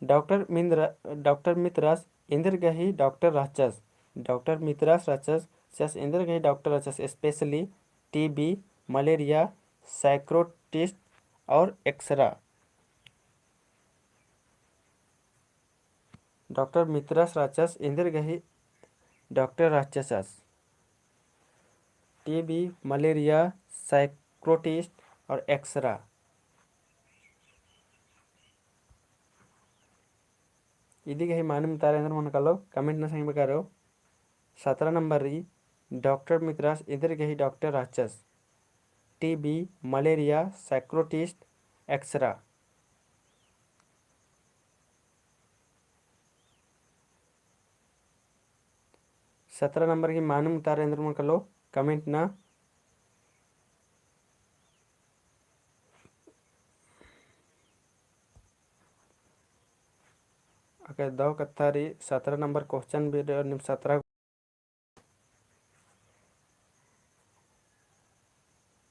डॉक्टर मिंद्र-, डॉक्टर मित्रास एन्देर गही डॉक्टर रहचस। डॉक्टर मित्रास रहचस, सस एन्देर गही डॉक्टर रहचस, specially TB, मलेरिया, साइक्रोटिस्ट और एक्सरा। डॉक्टर मित्रास रहचस, एन्देर गही डॉक्टर रहचस। TB, मलेरिया, साइक्रोटिस्ट और एक्सरा। इदी गही मानिम उतारा एन्देर मनो कालो, comment नना संगी बगरो। सतरा नंबर रई, डॉक्टर मित्रास एन्देर गही डॉक्टर रहचस। TB, मलेरिया, साइक्रोटिस्ट, एक्सरा। सतरा नंबर गही मानिम उतारा एन्देर मनो कालो, comment नना। अगर दव कत्था रई सतरा नंबर question भी रई और नीम सतरा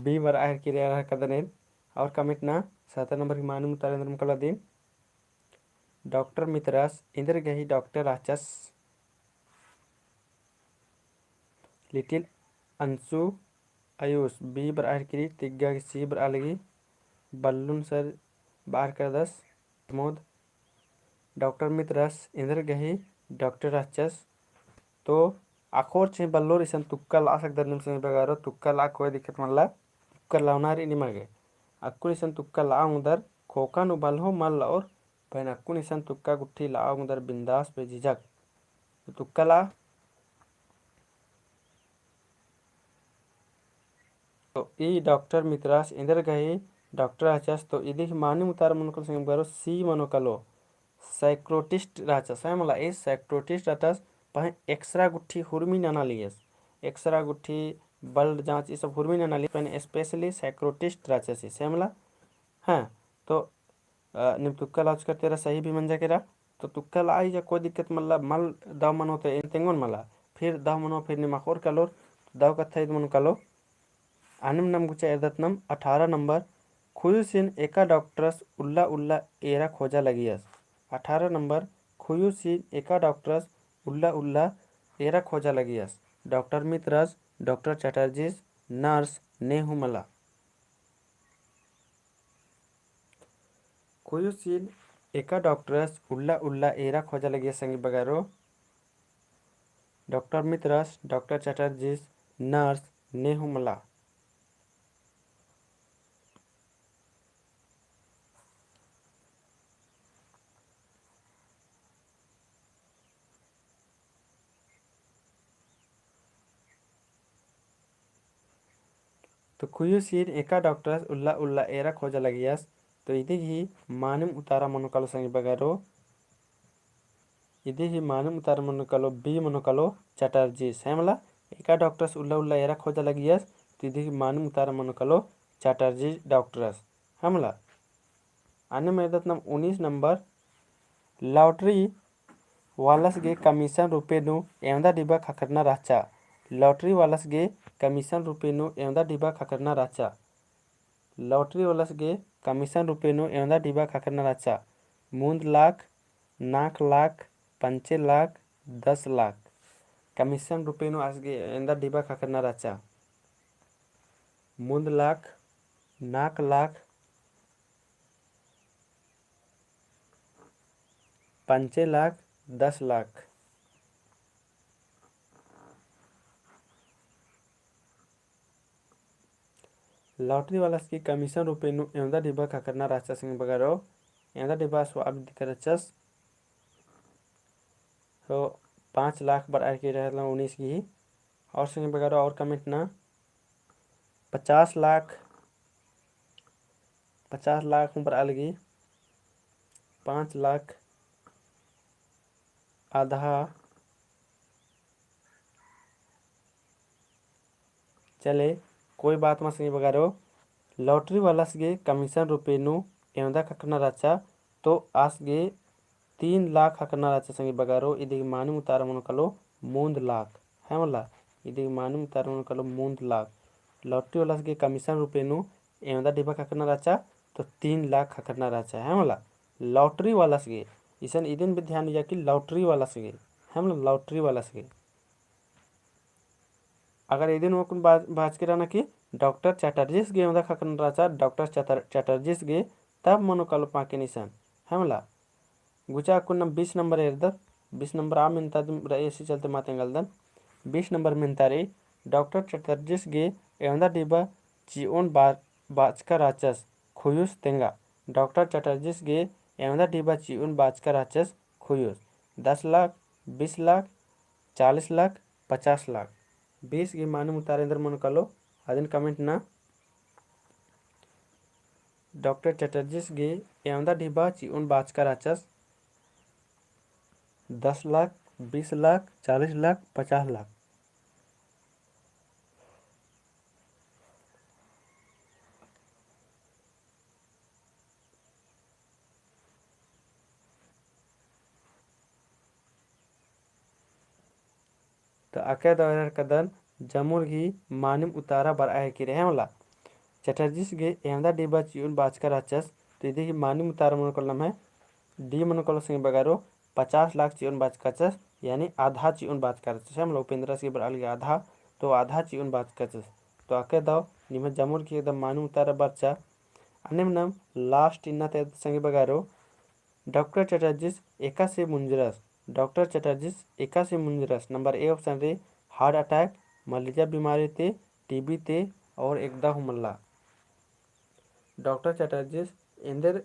B बरआ हेलरकी, एरा हेलरकदन एन। और comment नना, सतरा नंबर गही मानिम उतारा एन्देर मनो कालो अदिन। डॉक्टर मित्रास एन्देर गही डॉक्टर रहचस। लिटिल अंशु आयुष B बरआ हेलरकी, तिग्गा गही C बरआ लगी, बल्लुन सर बअर कादस प्रमोद। डॉक्टर मित्रास एन्देर गही डॉक्टर रहचस। तो अखोर चहे बल्लोर इसन तुक्का लआ सकदर नीम संगी बगरो, तुक्का लआ कोई दिक्कत मल्ला, तुक्का लअना रई निमा गे। अक्कुन इसन तुक्का लआ ओंगदर, खोखा नू बल्हो मल लओर, पहें अक्कुन इसन तुक्का गुट्ठी लआ ओंगदर बिंदास बेझिझक। तो तुक्का लआ। तो ई डॉक्टर मित्रास एन्देर गही डॉक्टर रहचस। तो इदी ही मानिम उतारा मनो कालो संगी बगरो C मनो कालो, साइकोटिस्ट रहचस, है मला, ई साइकोटिस्ट रहचस, पहें एक्सरा गुट्ठी हुरमी नना लियस, एक्सरा गुट्ठी, ब्लड जांच, ई सब हुरमी नना लियस, पहें specially साइकोटिस्ट रहचस, है मला। हाँ, तो अ, नीम तुक्का लगा चकर तेरा सही भी मंजा केरा। तो तुक्का लगा आई जा कोई दिक्कत मल्ला, मल दव मनो तो एन तेंगोन मला। फिर दव मनो, फिर नीम अख़ोर कालोर, दव कत्था ईद मनो कालो। अन्नेम नम गुचा एरदत नम अठारह नंबर, खुयुसिन एका डॉक्टरस उल्ला उल्ला एरा खोजा लगियस। अठारह नंबर, खुयुसिन एका डॉक्टरस उल्ला उल्ला एरा खोजा लगियस। डॉक्टर मित्रस, डॉक्टर चटर्जीस, नर्स, ने हूँ मला। खुयुसिन एका डॉक्टरस उल्ला उल्ला एरा खोजा लगियस संगी बगरो। डॉक्टर मित्रस, डॉक्टर चटर्जीस, नर्स, ने हूँ मला। तो खुयुसिन एका डॉक्टरस उल्ला उल्ला एरा खोजा लगियस। तो इदी ही मानिम उतारा मनो कालो संगी बगरो। इदी ही मानिम उतारा मनो कालो B मनो कालो चटर्जीस, है मला। एका डॉक्टरस उल्ला उल्ला एरा खोजा लगियस। तो इदी ही मानिम उतारा मनो कालो चटर्जी डॉक्टरस, है मला। अन्नेम एरदत नम उन्नीस नंबर, लॉटरी वालस गे कमीशन रूपे नू एवंदा डिब्बा ख़क्खरना रहचा। लॉटरी वालस गे कमीशन रूपे नू एवंदा डिब्बा ख़क्खरना रहचा। लॉटरी वालस गे कमीशन रूपे नू एवंदा डिब्बा ख़क्खरना रहचा। मुन्द लाख, नाक लाख, पंचे लाख, दस लाख। कमीशन रूपे नू आस गे एवंदा डिब्बा ख़क्खरना रहचा। मुन्द लाख, नाक लाख, पंचे लाख, दस लाख। लॉटरी वालस गे कमीशन रूपे नू एवंदा डिब्बा ख़क्खरना रहचा संगी बगरो। एवंदा डिब्बा स्वाब दिकर रहचस। तो पाँच लाख बरआ केरा उन्नीस गही। और संगी बगरो और comment ना, पचास लाख, पचास लाख हूँ बरआ लगी, पाँच लाख, आधा। चले, कोई बात मल संगी बगरो, लॉटरी वालस गे कमीशन रूपे नू एवंदा ख़क्खरना रहचा, तो आस गे तीन लाख ख़क्खरना रहचा संगी बगरो। इदी गे मानिम उतारा मनो कालो मुन्द लाख, है मला। इदी गे मानिम उतारा मनो कालो मुन्द लाख। लॉटरी वालस गे कमीशन रूपे नू एवंदा डिब्बा ख़क्खरना रहचा, तो तीन लाख ख़क्खरना रहचा, है मला। लॉटरी वालस गे, इसन इदिन भी ध्यान दिया कि लॉटरी वालस गे, है मला, लॉटरी वालस गे। अगर इदिन ओकुन बाच-, बाचकी रअना कि डॉक्टर चटर्जीस गे एवंदा ख़क्खरना रहचा, डॉक्टर चटर-, चटर्जीस गे, तब मनो कालो पाकेन इसन, है मला। गुचा अक्कुन नम बीस नंबर एरदत, बीस नंबर आ मेन्ता दिम रई, इसी चलते मल तेंगलदन। बीस नंबर मेन्ता रई, डॉक्टर चटर्जीस गे एवंदा डिब्बा चिओन बा-, बाचका रहचस, खुयुस तेंगा। डॉक्टर चटर्जीस गे एवंदा डिब्बा चिओन बाचका रहचस, खुयुस। दस लाख, बीस लाख, चालीस लाख, पचास लाख। बीस गे मानिम उतारा एन्देर मनो कालो, अदिन comment ना। डॉक्टर चटर्जीस गे एवंदा डिब्बा चिओन बाचका रहचस, दस लाख, बीस लाख, चालीस लाख, पचास लाख। तो अक्कय दव एरा कादन जमुर गही मानिम उतारा बरआ हेके रई, है मला। चटर्जीस गे एवंदा डिब्बा चिओन बाचका रहचस, तो इदी गही मानिम उतारा मनो कालो नम्है D मनो कालो संगी बगरो, पचास लाख चिओन बाचका रहचस, यानी आधा चिओन बाचका रहचस, है मला। उपेंद्रस गे बरआ लगी आधा, तो आधा चिओन बाचका रहचस। तो अक्कय दव निम्है जमुर गही एकदम मानिम उतारा बरचा। अन्नेम नम last इन्ना ता एरदत संगी बगरो, डॉक्टर चटर्जीस एकासे मुंजरस, डॉक्टर चटर्जीस एकासे मुंजरस। Number A option रई, heart attack, मलेरिया बीमारी ती, TB ती और एकदा हूँ मल्ला। डॉक्टर चटर्जीस एन्देर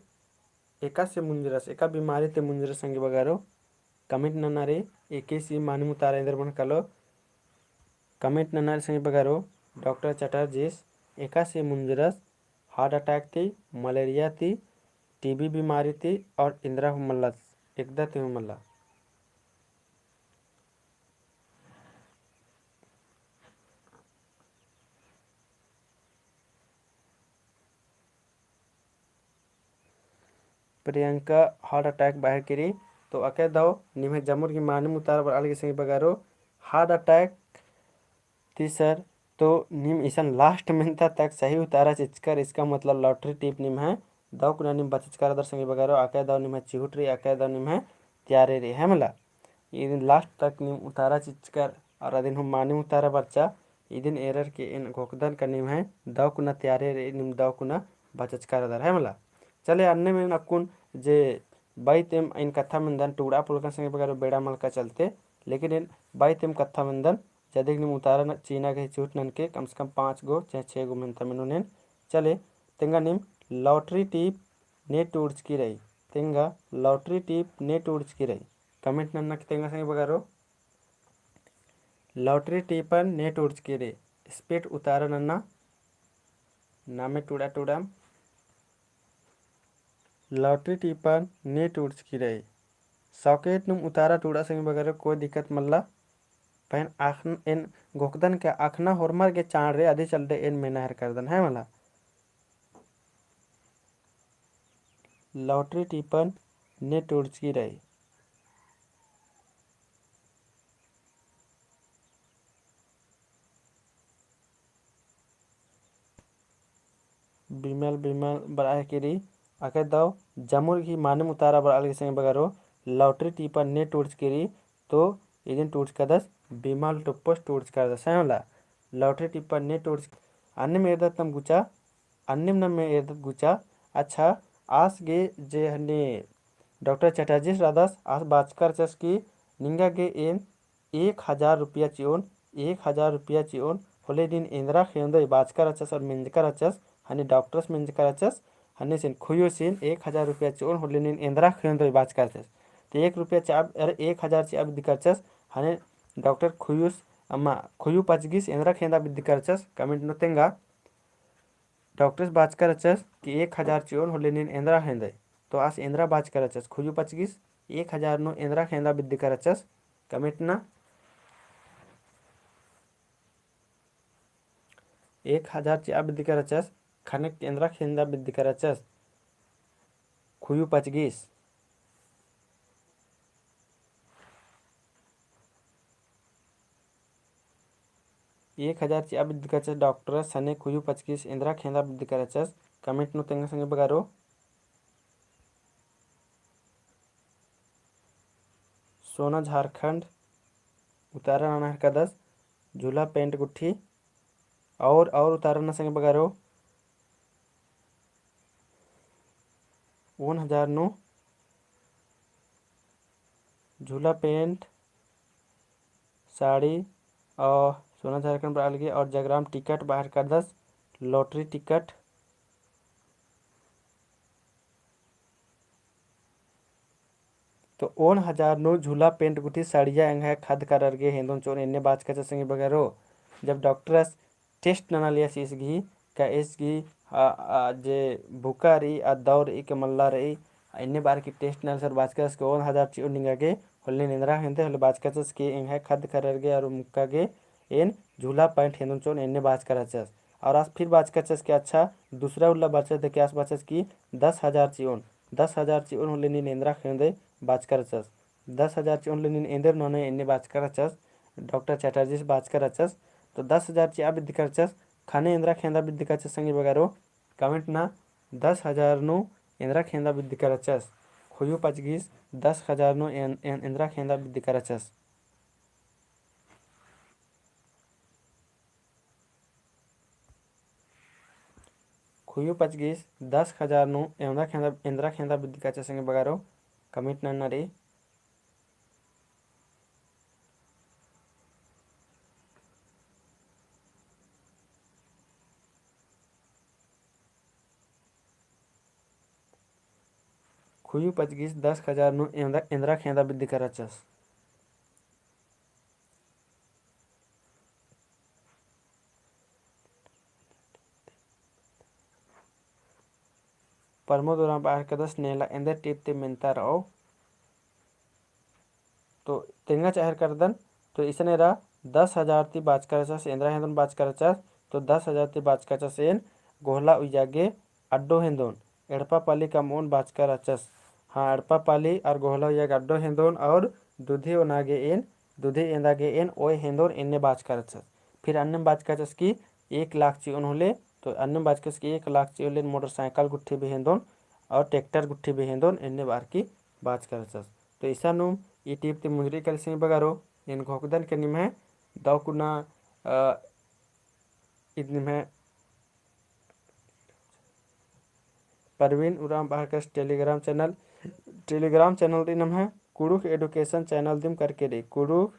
एकासे मुंजरस, एका बीमारी ती मुंजरस संगी बगरो, comment नना रई, एकासे मानिम उतारा एन्देर मनो कालो, comment नना रई संगी बगरो, डॉक्टर चटर्जीस एकासे मुंजरस, heart attack ती, malaria ती, TB बीमारी ती और इन्द्रा हूँ मल्ला, एकदा ती हूँ मल्ला। प्रियंका heart attack बअर केरी, तो अकय दव निम्है जमुर गही मानिम उतारा बरआ लगी संगी बगरो, heart attack ती sir, तो नीम इसन last मेन्ता तक सही उतारा चिच्चकर, इसका मतलब lottery टिप निम्है दव कुना नीम बचचका रअदर संगी बगरो, अकय दव निम्है चिहुट रई, अकय दव निम्है त्यारे रई, है मला। इदिन last तक नीम उतारा चिच्चकर, और अदिन हूँ मानिम उतारा बरचा, इदिन एरर की एन घोखदन का निम्है दव कुना त्यारे रई, नीम दव कुना बचचका रअदर, है मला। चले, अन्नेम एन अक्कुन जे बाईतेम एन कत्था मेन्दन टूड़ा पोल्लकन संगी बगरो, बेड़ा मलका चलते, लेकिन एन बाईतेम कत्था मेन्दन, जदिक नीम उतारा न-, चिअना गही चिहुट ननके कम से कम पाँच गो चाहे छे गो मेन्ता मेनोन एन। चले, तेंगा नीम lottery टिप ने टूड़चकी रई, तेंगा lottery टिप ने टूड़चकी रई, comment नन्ना की तेंगा संगी बगरो। Lottery टिपन ने टूड़चकी रई, speed उतारा नन्ना, नामे टूड़ा टूड़ाम। Lottery टिपन ने टूड़चकी रई। Socket नुम उतारा टूड़ा संगी बगरो, कोई दिक्कत मल्ला। पहें आखन-, एन घोखदन का अखना होरमर गे चाड़ रई, अदी चलते एन मेना हेरका रअदन, है मला। Lottery टिपन ने टूड़चकी रई। बिमल, बिमल बरआ केरी, अकय दव जमुर गही मानिम उतारा बरआ लगी संगी बगरो, lottery टिपन ने टूड़चकी रई, तो इदिन टूड़चकादस बिमल टोप्पस टूड़चकादस, है मला। Lottery टिपन ने टूड़च-, अन्नेम एरदत नम गुचा, अन्नेम नम एरदत गुचा। अच्छा, आस गे जे हन्ने डॉक्टर चटर्जीस रअदस, आस बाचका रहचस कि निंगा गे एन एक हजार रुपया चिओन, एक हजार रुपया चिओन, होले नीन एन्दरा खेंदोय बाचका रहचस और मेंजका रहचस, हन्ने डॉक्टरस मेंजका रहचस, हन्नेसिन खुयोसिन एक हजार रुपया चिओन, होले नीन एन्दरा खेंदोय बाचका रहचस। तो एक रुपया चिआ, अरे, एक हजार चिआ बिद्दका रहचस, हन्ने डॉक्टर खुयुस, अम्मा, खुयु पचगिस एन्दरा खेंदा बिद्दका रहचस, comment नू तेंगा। डॉक्टरस बाचका रहचस कि एक हजार चिओन होले नीन एन्दरा खेंदय। तो आस एन्दरा बाचका रहचस, खुयु पचगिस एक हजार नू एन्दरा खेंदा बिद्दका रहचस, comment ना। एक हजार चिआ बिद्दका रहचस, खने एन्दरा खेंदा बिद्दका रहचस, खुयु पचगिस। एक हजार चिआ बिद्दका रहचस डॉक्टरस, हने खुयु पचगिस एन्दरा खेंदा बिद्दका रहचस, comment नू तेंगा संगी बगरो। सोना झारखंड उतारा नना हेरकादस, झूला पैंट गुट्ठी और, और उतारा नना संगी बगरो। ओन हजार नू झूला पैंट, साड़ी और सोना झारखंड बरआ लगी और जगराम टिकट बाहर करदस, lottery टिकट। तो ओन हजार नू झूला पैंट गुट्ठी साड़िया एंग्है खद्द करर गे हेंदोन चिओन एन्ने बाचका रहचस संगी बगरो। जब डॉक्टरस test नना लियस ईस गही, का ईस गही, आ, आ, जे भूका रई, आ दौ रई, के मल्ला रई, आ एन्ने बार की test नना लियस और बाचका रहचस के ओन हजार चिओन निंगा गे, होले नीन एन्दरा खेंदय, होले बाचका रहचस के एंग्है खद्द करर गे और मुक्का गे एन झूला पैंट हेंदोन चिओन एन्ने बाचका रहचस। और आस फिर बाचका रहचस के अच्छा, दूसरा उल्ला बाचका रहचस के आस बाचस की दस हजार चिओन, दस हजार चिओन होले नीन एन्दरा खेंदय बाचका रहचस। दस हजार चिओन होले नीन एन्देर ननोय एन्ने बाचका रहचस, डॉक्टर चटर्जीस बाचका रहचस। तो दस हजार चिआ बिद्दका रहचस, खने एन्दरा खेंदा बिद्दका रहचस संगी बगरो, comment ना दस हजार नू एन्दरा खेंदा बिद्दका रहचस, खुयु पचगिस दस हजार नू एन-, एन-, एन्दरा खेंदा बिद्दका रहचस। खुयु पचगिस दस हजार नू एन्दरा खेंदा, एन्दरा खेंदा बिद्दका रहचस संगी बगरो, comment नन्ना रई। खुयु पचगिस दस हजार नू एन्दरा, एन्दरा खेंदा बिद्दका रहचस। प्रमोद उराँव बअर कदस नेला एन्देर टीप ती मेन्ता रओ। तो तेंगा चाहर करदन, तो इसन एरा दस हजार ती बाचका रहचस, एन्दरा हेन्दोन बाचका रहचस, तो दस हजार ती बाचका रहचस एन गोहला उइया गे अड्डो हेन्दोन, एड़पा पाली कमओन बाचका रहचस। हाँ, एड़पा पाली और गोहला उइया गे अड्डो हेन्दोन और दुधी ओना गे एन, दुधी एन्दा गे एन ओय हेन्दोन एन्ने बाचका रहचस। फिर अन्नेम बाचका रहचस कि एक लाख चिओन होले, तो अन्नेम बाचका रहचस कि एक लाख चिओन होले मोटरसाइकिल गुट्ठी भी हेन्दोन और ट्रैक्टर गुट्ठी भी हेन्दोन एन्ने बअर की बाचका रहचस। तो इसानुम ई टीप ती मुंजरी कली संगी बगरो, एन घोखदन के निम्है दव कुना, अ, इद निम्है परवीन उराँव बअर कदस Telegram channel, Telegram channel ती नम्है कुँड़ुख़ education channel दिम करके रई, कुँड़ुख़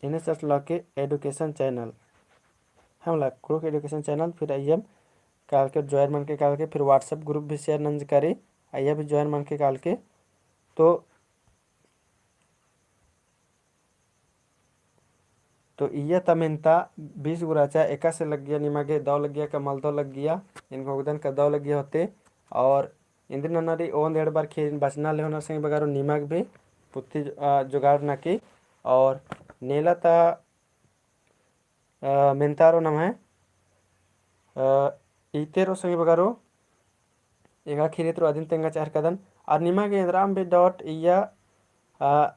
एन्ने search लगे education channel, हमला कुँड़ुख़ education channel, फिर अइय्यम काल के join मनके काल के, फिर WhatsApp group भी share नंजका रई, अइय्या भी join मनके काल के। तो, तो इय्या ता मेन्ता बीस गो रहचा, एकासे लग्गिया निमा गे दव लग्गिया का मल दव लग्गिया, एन घोखदन का दव लग्गिया होते, और इन्द्रिन नना रई ओन्द एड़बार ख़ीरिन बचना ले होना संगी बगरो निमा गे भी पुत्ती, अ, जुगाड़ नना की। और नेला ता, अ, मेन्ता रओ नम्है, अ, इते रओ संगी बगरो, एका ख़ीरी ती रओ अदिन तेंगा चाहर कदन। और निमा गे एन्दराम भी doubt इय्या, अ,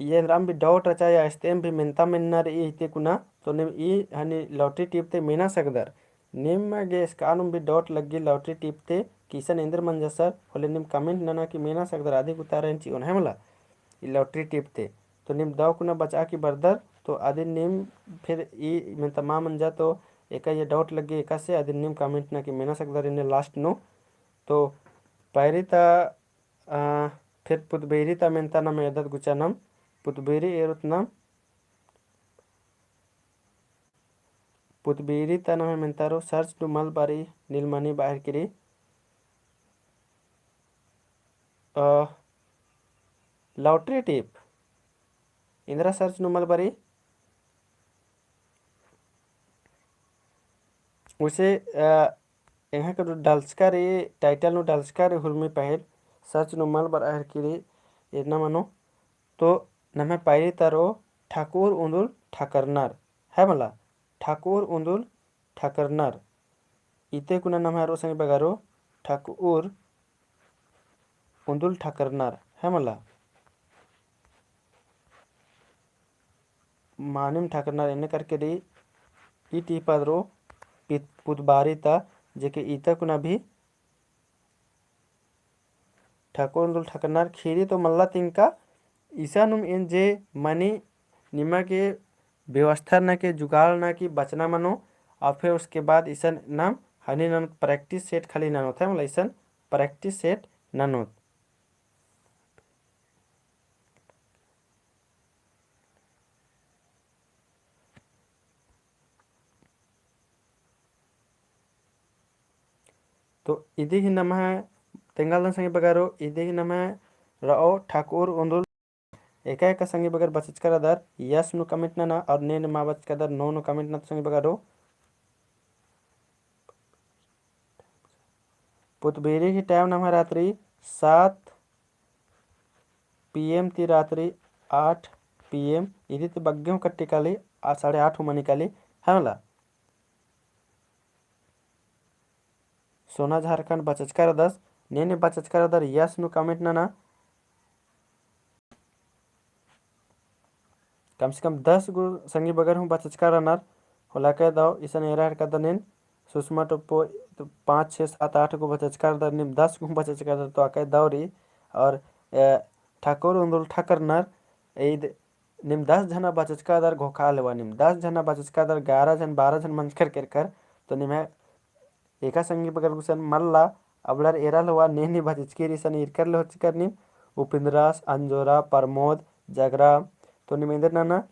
इय्या एन्दराम भी doubt रहचा या इस्तेम भी मेन्ता मेन्ना रई इते कुना, तो नीम ई हनी lottery टीप ती मेना सकदर। नीम गे एसकानुम भी doubt लग्गी lottery टीप ती कि इसन एन्देर मंजा सर, होले नीम comment नना कि मेना सकदर अदी गुतारा एन चिओन है मला, ई lottery टीप ती। तो नीम दव कुना बचा की बरदर, तो अदिन नीम फिर ई मेन्ता मा मंजा तो एका ये doubt लग्गी एकासे अदिन नीम comment नना कि मेना सकदर एन्ने last नू। तो पैरी ता अ, फिर पुतबेरी ता मेन्ता नम एदत गुचा नम, पुतबेरी एरोत नम, पुतबेरी ता नम्है मेन्ता रओ search नू मल बरई नीलमणि बअर की रई। अ, lottery टीप, एन्दरा search नू मल बरई। उसे, अ, एंग्है का डलचका रई, title नू डलचका रई हुरमी पहेल, search नू मल बरआ हेलरकी रई, एन्ने मनो। तो नम्है पैरी ता रओ ठाकुर उन्दुल ठकरनर, है मला, ठाकुर उन्दुल ठकरनर। इते कुना नम्है रओ संगी बगरो ठाकुर उन्दुल ठकरनर, है मला। मानिम ठकरनर एन्ने करके रई, ई टीपा रओ पित-, पुतबारी ता, जेके इता कुना भी ठाकुर उन्दुल ठकरनर। ख़ीरी तो मल्ला तिंका, इसानुम एन जे मनी निमा गे व्यवस्था नना के जुगाड़ नना की बचना मनो, और फिर उसके बाद इसन नाम हनी ननोत practice set खाली ननोत है, मतलब इसन practice set ननोत। तो इदी ही नम्है तेंगालदन संगी बगरो, इदी ही नम्है रओ ठाकुर उन्दुल। एका एका संगी बगर बचचका रअदर yes नू comment नना, और ने ने मा बचचका रअदर no नू comment नना तो संगी बगरो। पुतबेरी ही time नम्है रात्रि सात PM ती रात्रि आठ PM, इदी ती बग्गे हूँ कट्टी काली, आ साढ़े आठ हूँ मनी काली, है मला। सोना झारखंड बचचका रअदस, ने ने बचचका रअदर yes नू comment नना। कम से कम दस गो संगी बगर हूँ बचचका रअनर, होले अकय दव इसन एरा हेलरका दनेन, सुषमा टोप्पो, तो पाँच, छः, सात, आठ गो बचचका रअदर, नीम दस गो हूँ बचचका रअदर, तो अकय दव रई, और, ए, ठाकुर उन्दुल ठकरनर, ईद नीम दस झना बचचका रअदर घोखा लेवा, नीम दस झना बचचका रअदर, ग्यारह झन, बारह झन मंजकर केरकर, तो निम्है एका संगी बगर गुसन मल्ला, अबड़र एरा लेवा ने ने बचचकी रई इसन ईरकर ले होचकर नीम, उपिन्द्रस, अंजोरा, प्रमोद, जगरा, तो नीम एन्देर नना,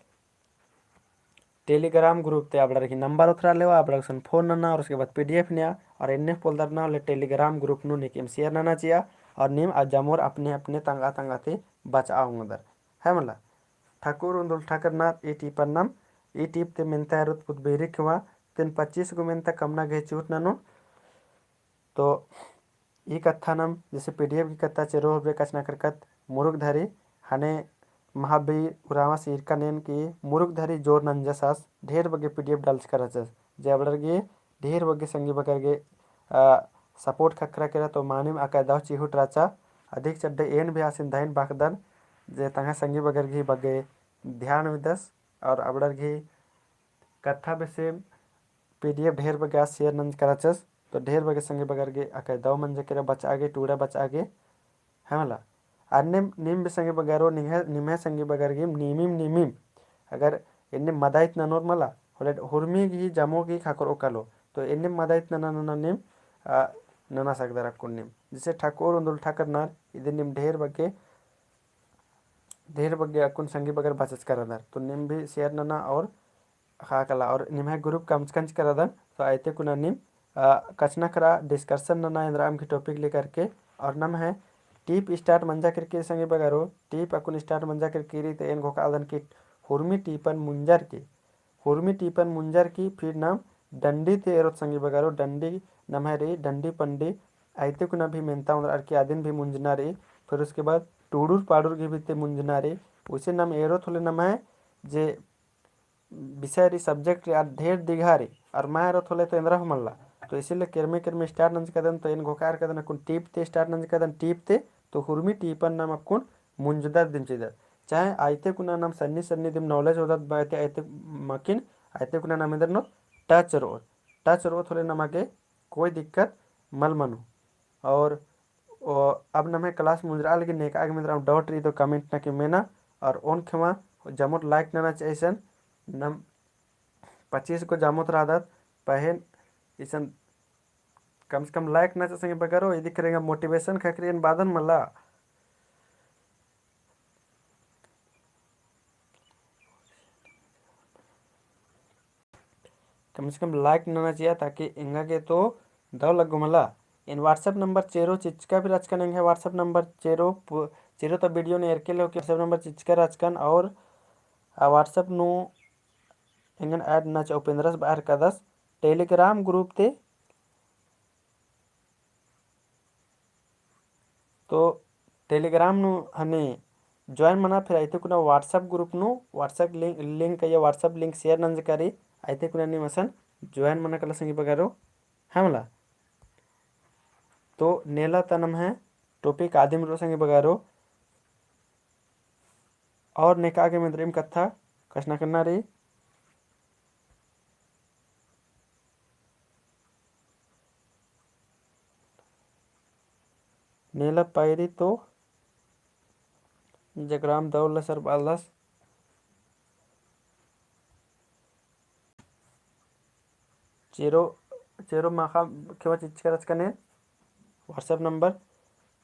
Telegram group ती अबड़र ही number ओथरा लेवा, अबड़र गुसन phone नना और उसके बाद PDF नेआ और एन्ने पोलदर ना होले Telegram group नू नेकेम share नना चिआ और नीम आ जमोर अपने अपने तंगआ तंगआ ती बचआ ओंगदर। है मला, ठाकुर उन्दुल ठकरनर ई टीपन नम, ई टीप ती मेन्ता एरोत पुतबेरी केवा, तीन पच्चीस गो मेन्ता कमना गे चूट ननोन। तो ई कत्था नम जैसे PDF की कत्था चेरो होरमर कछनखरकत मुरुक धरी, हने महाबीर उराँवस ईरकन एन कि मुरुक धरी जोर नंजस आस, ढेर बग्गे PDF डालचका रहचस। जे अबड़र गे ढेर बग्गे संगी बगर गे, अ, support ख़क्खरा केरा तो मानिम अकय दव चिहुट रहचा। अधिक चड्डे एन भी आसिन धइन बअदन जे तंग्है संगी बगर गही बग्गे ध्यान बिदस और अबड़र गही कत्था बेसे PDF ढेर बग्गे आस share नंजका रहचस, तो ढेर बग्गे संगी बगर गे अकय दव मंजा केरा बचआ गे, टूड़ा बचआ गे, है मला। अन्नेम नीम भी संगी बगरो, निम्है, निम्है संगी बगर गे, नीमिम, नीमिम। अगर एन्ने मदाइत ननोर मला, होले हुरमी गही जमो गही ख़क्खरओ कालो, तो एन्ने मदाइत नना, नना नीम, आ, नना सकदर अक्कुन नीम। जैसे ठकोर उन्दुल ठकरनर, इदिन नीम ढेर बग्गे, ढेर बग्गे अक्कुन संगी बगर बचचका रअदर। तो नीम भी share नना और ख़क्खरआ काला और निम्है group कमचका रहचका रअदन, तो अइते कुना नीम, अ, कछनखरआ discussion नना एन्दरा अम्म गही topic लेकर के। और नम्है टीप start मंजा केरकी संगी बगरो, टीप अक्कुन start मंजा केरकी रई, तो एन घोखआ लगदन कि हुरमी टीपन मुंजर की, हुरमी टीपन मुंजर की, फिर नम डंडी ती एरोत संगी बगरो, डंडी नम्है रई, डंडी पंडी, अइते कुना भी मेन्ता ओन्द्रअर की अदिन भी मुंजना रई, फिर उसके बाद टूड़ुर पाड़ुर गही भी ती मुंजना रई, उसे नम एरोत होले नम्है जे विषय रई, subject रई, आर ढेर दिगहा रई, आर मल एरोत होले तो एन्दरा हूँ मल्ला। तो इसीलिए केरमे केरमे start नंजका रअदन, तो एन घोखआ केरदन अक्कुन टीप ती start नंजका रअदन, टीप ती, तो हुरमी टीपन नम अक्कुन मुंजदत दिम चिदत। चाहे अइते कुना नम सन्नी सन्नी दिम knowledge होदत बअते अइते मकिन, अइते कुना नम एन्दर नू touch रओत, touch रओत होले नमा गे कोई दिक्कत मल मनो। और ओ, अब नम्है class मुंजरआ लगी, नेका गे एन्दरा doubt रई तो comment नना की मेना, और ओन खेमा जमोर like नना चिआ इसन, नम पच्चीस गो जमोत रअदत, पहें इसन कम से कम like नना चिआ संगी बगरो, इदी करेंगा motivation ख़क्खरई एन बअदन मला। कम से कम like नना चिआ, ताकि एंगा गे तो दव लग्गो मला। एन WhatsApp number चेरो चिच्चका भी रहचकन, एंग्है WhatsApp number चेरो पु-, चेरो ता video नू एरके लेके WhatsApp number चिच्चका रहचकन, और आ WhatsApp नू एंगन add नना चिआ उपेंद्रस बअर कादस Telegram group ती। तो Telegram नू हने join मना, फिर अइते कुना WhatsApp group नू WhatsApp link, link या WhatsApp link share नंजका रई, अइते कुना नीम असन join मना काला संगी बगरो, है मला। तो नेला ता नम्है topic आदिम रओ संगी बगरो, और नेका गे एम एन्दरिम कत्था कछनखरना रई। नेला पैरी तो जगराम दौल सर बालस। चेरो, चेरो माखा खेवा चिच्चका रहचकन WhatsApp number।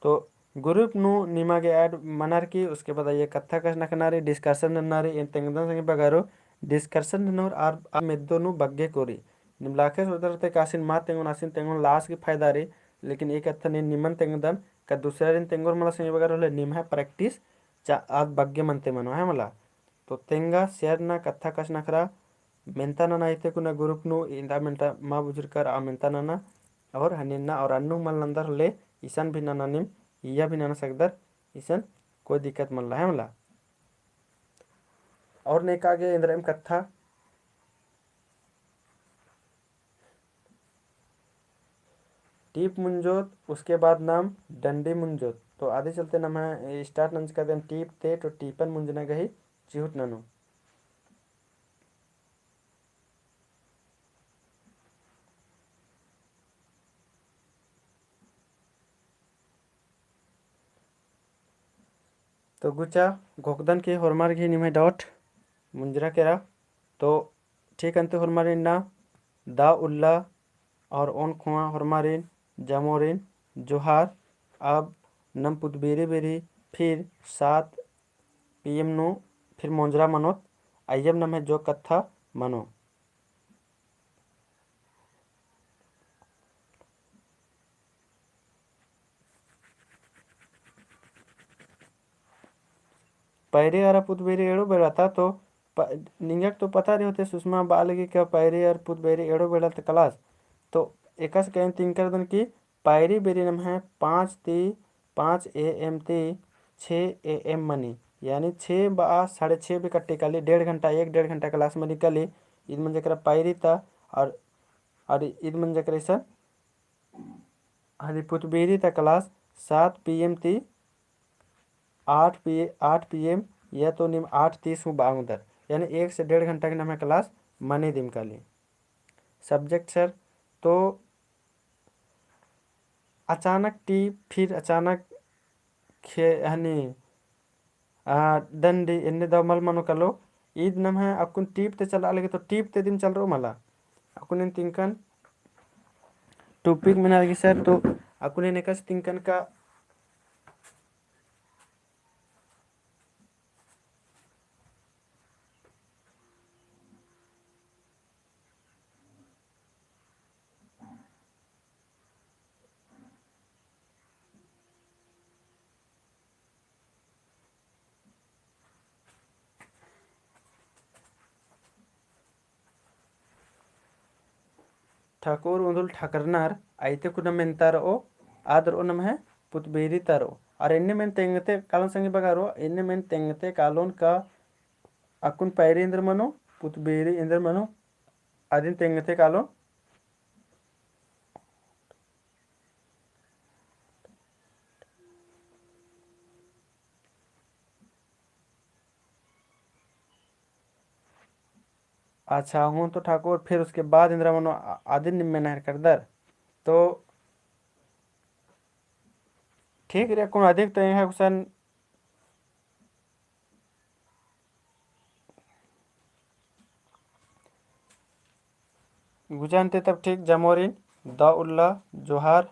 तो group नू निमा गे add मनर की, उसके बाद अइय्या कत्था कछनखरना रई, discussion नन्ना रई, एन तेंगदन संगी बगरो, discussion नन्नोर आर, आर मेद्दो नू बग्गे कोरी। निमलाखे सोचदर ते कासिन मा तेंगोन, आसिन तेंगोन ला आस गे फायदा रई, लेकिन ई कत्थन एन निमन तेंगदन, का दूसरारिन तेंगोर मला संगी बगरो होले निम्है practice चा आद बग्गे मनते मनो है मला। तो तेंगा share ना कत्था कछनखरआ मेन्ता नना इते कुना group नू इन्दा मेन्ता मा बुझुरकर आ मेन्ता नना और हनिन्ना और अन्नु मल नन्दर होले इसन भी नना निम इया भी नना सकदर, इसन कोई दिक्कत मल्ला है मला। और नेका गे एन्दरम कत्था टीप मुंजोत, उसके बाद नाम डंडी मुंजोत। तो आदि चलते नम्है start नंजका देन टीप ते, तो टीपन मुंजना गही चिहुट ननो। तो गुचा घोखदन के होरमार गही निम्है doubt मुंजरा केरा। तो ठीक अन्ते होरमारिन ना दा उल्ला और ओन खोआ होरमारिन, जमोरिन, जोहार। अब नम पुत बेरी बेरी फिर सात PM नू फिर मोंजरा मनोत, अइय्यम नम्है जो कत्था मनो। पैरी अरा पुत बेरी एड़ो बेड़ा ता, तो प-, निंगक तो पता रई होते सुषमा बआ लगी का पैरी अरा पुत बेरी एड़ो बेड़ा ता class। तो एकासे कहिन तिंकर दन की पैरी बेरी नम्है पाँच ती, पाँच ए एम ती छः ए एम मनी, यानी छः बआ साढ़े छः भी कट्टी काली, डेढ़ घंटा, एक डेढ़ घंटा class मनी काली। ईद मंजा केरा पैरी ता, और, और ईद मंजा केरा इसन हदी पुतबेरी ता class सात पी एम ती आठ पी, आठ पी एम या तो नीम आठ तीस हूँ बआ ओंगदर, यानी एक से डेढ़ घंटा गे नम्है class मनी दिम काली। Subject sir, तो अचानक टीप, फिर अचानक खे-, हनी, आ, डंडी, एन्ने दव मल मनो कालो। ईद नम्है अक्कुन टीप ती चला लगी, तो टीप ती दिम चलरओ मला। अक्कुन एन तिंकन topic मेना लगी sir, तो अक्कुन एन एकासे तिंकन का ठाकुर उन्दुल ठकरनर, अइते कुना मेन्ता रओ, आद रओ नम्है पुतबेरी ता रओ। और एन्ने मेन तेंगते कालोन संगी बगारो, एन्ने मेन तेंगते कालोन का अक्कुन पैरी एन्देर मनो, पुतबेरी एन्देर मनो, अदिन तेंगते कालोन। अच्छा, हूँ तो ठाकुर, फिर उसके बाद एन्देर मनो आ-, अदिन निम्मे नहर करदर। तो ठीक रे, अक्कुन अधिक तो एंग्है गुसन गुजान ते तब ठीक जमोरिन, दव उल्ला जोहार।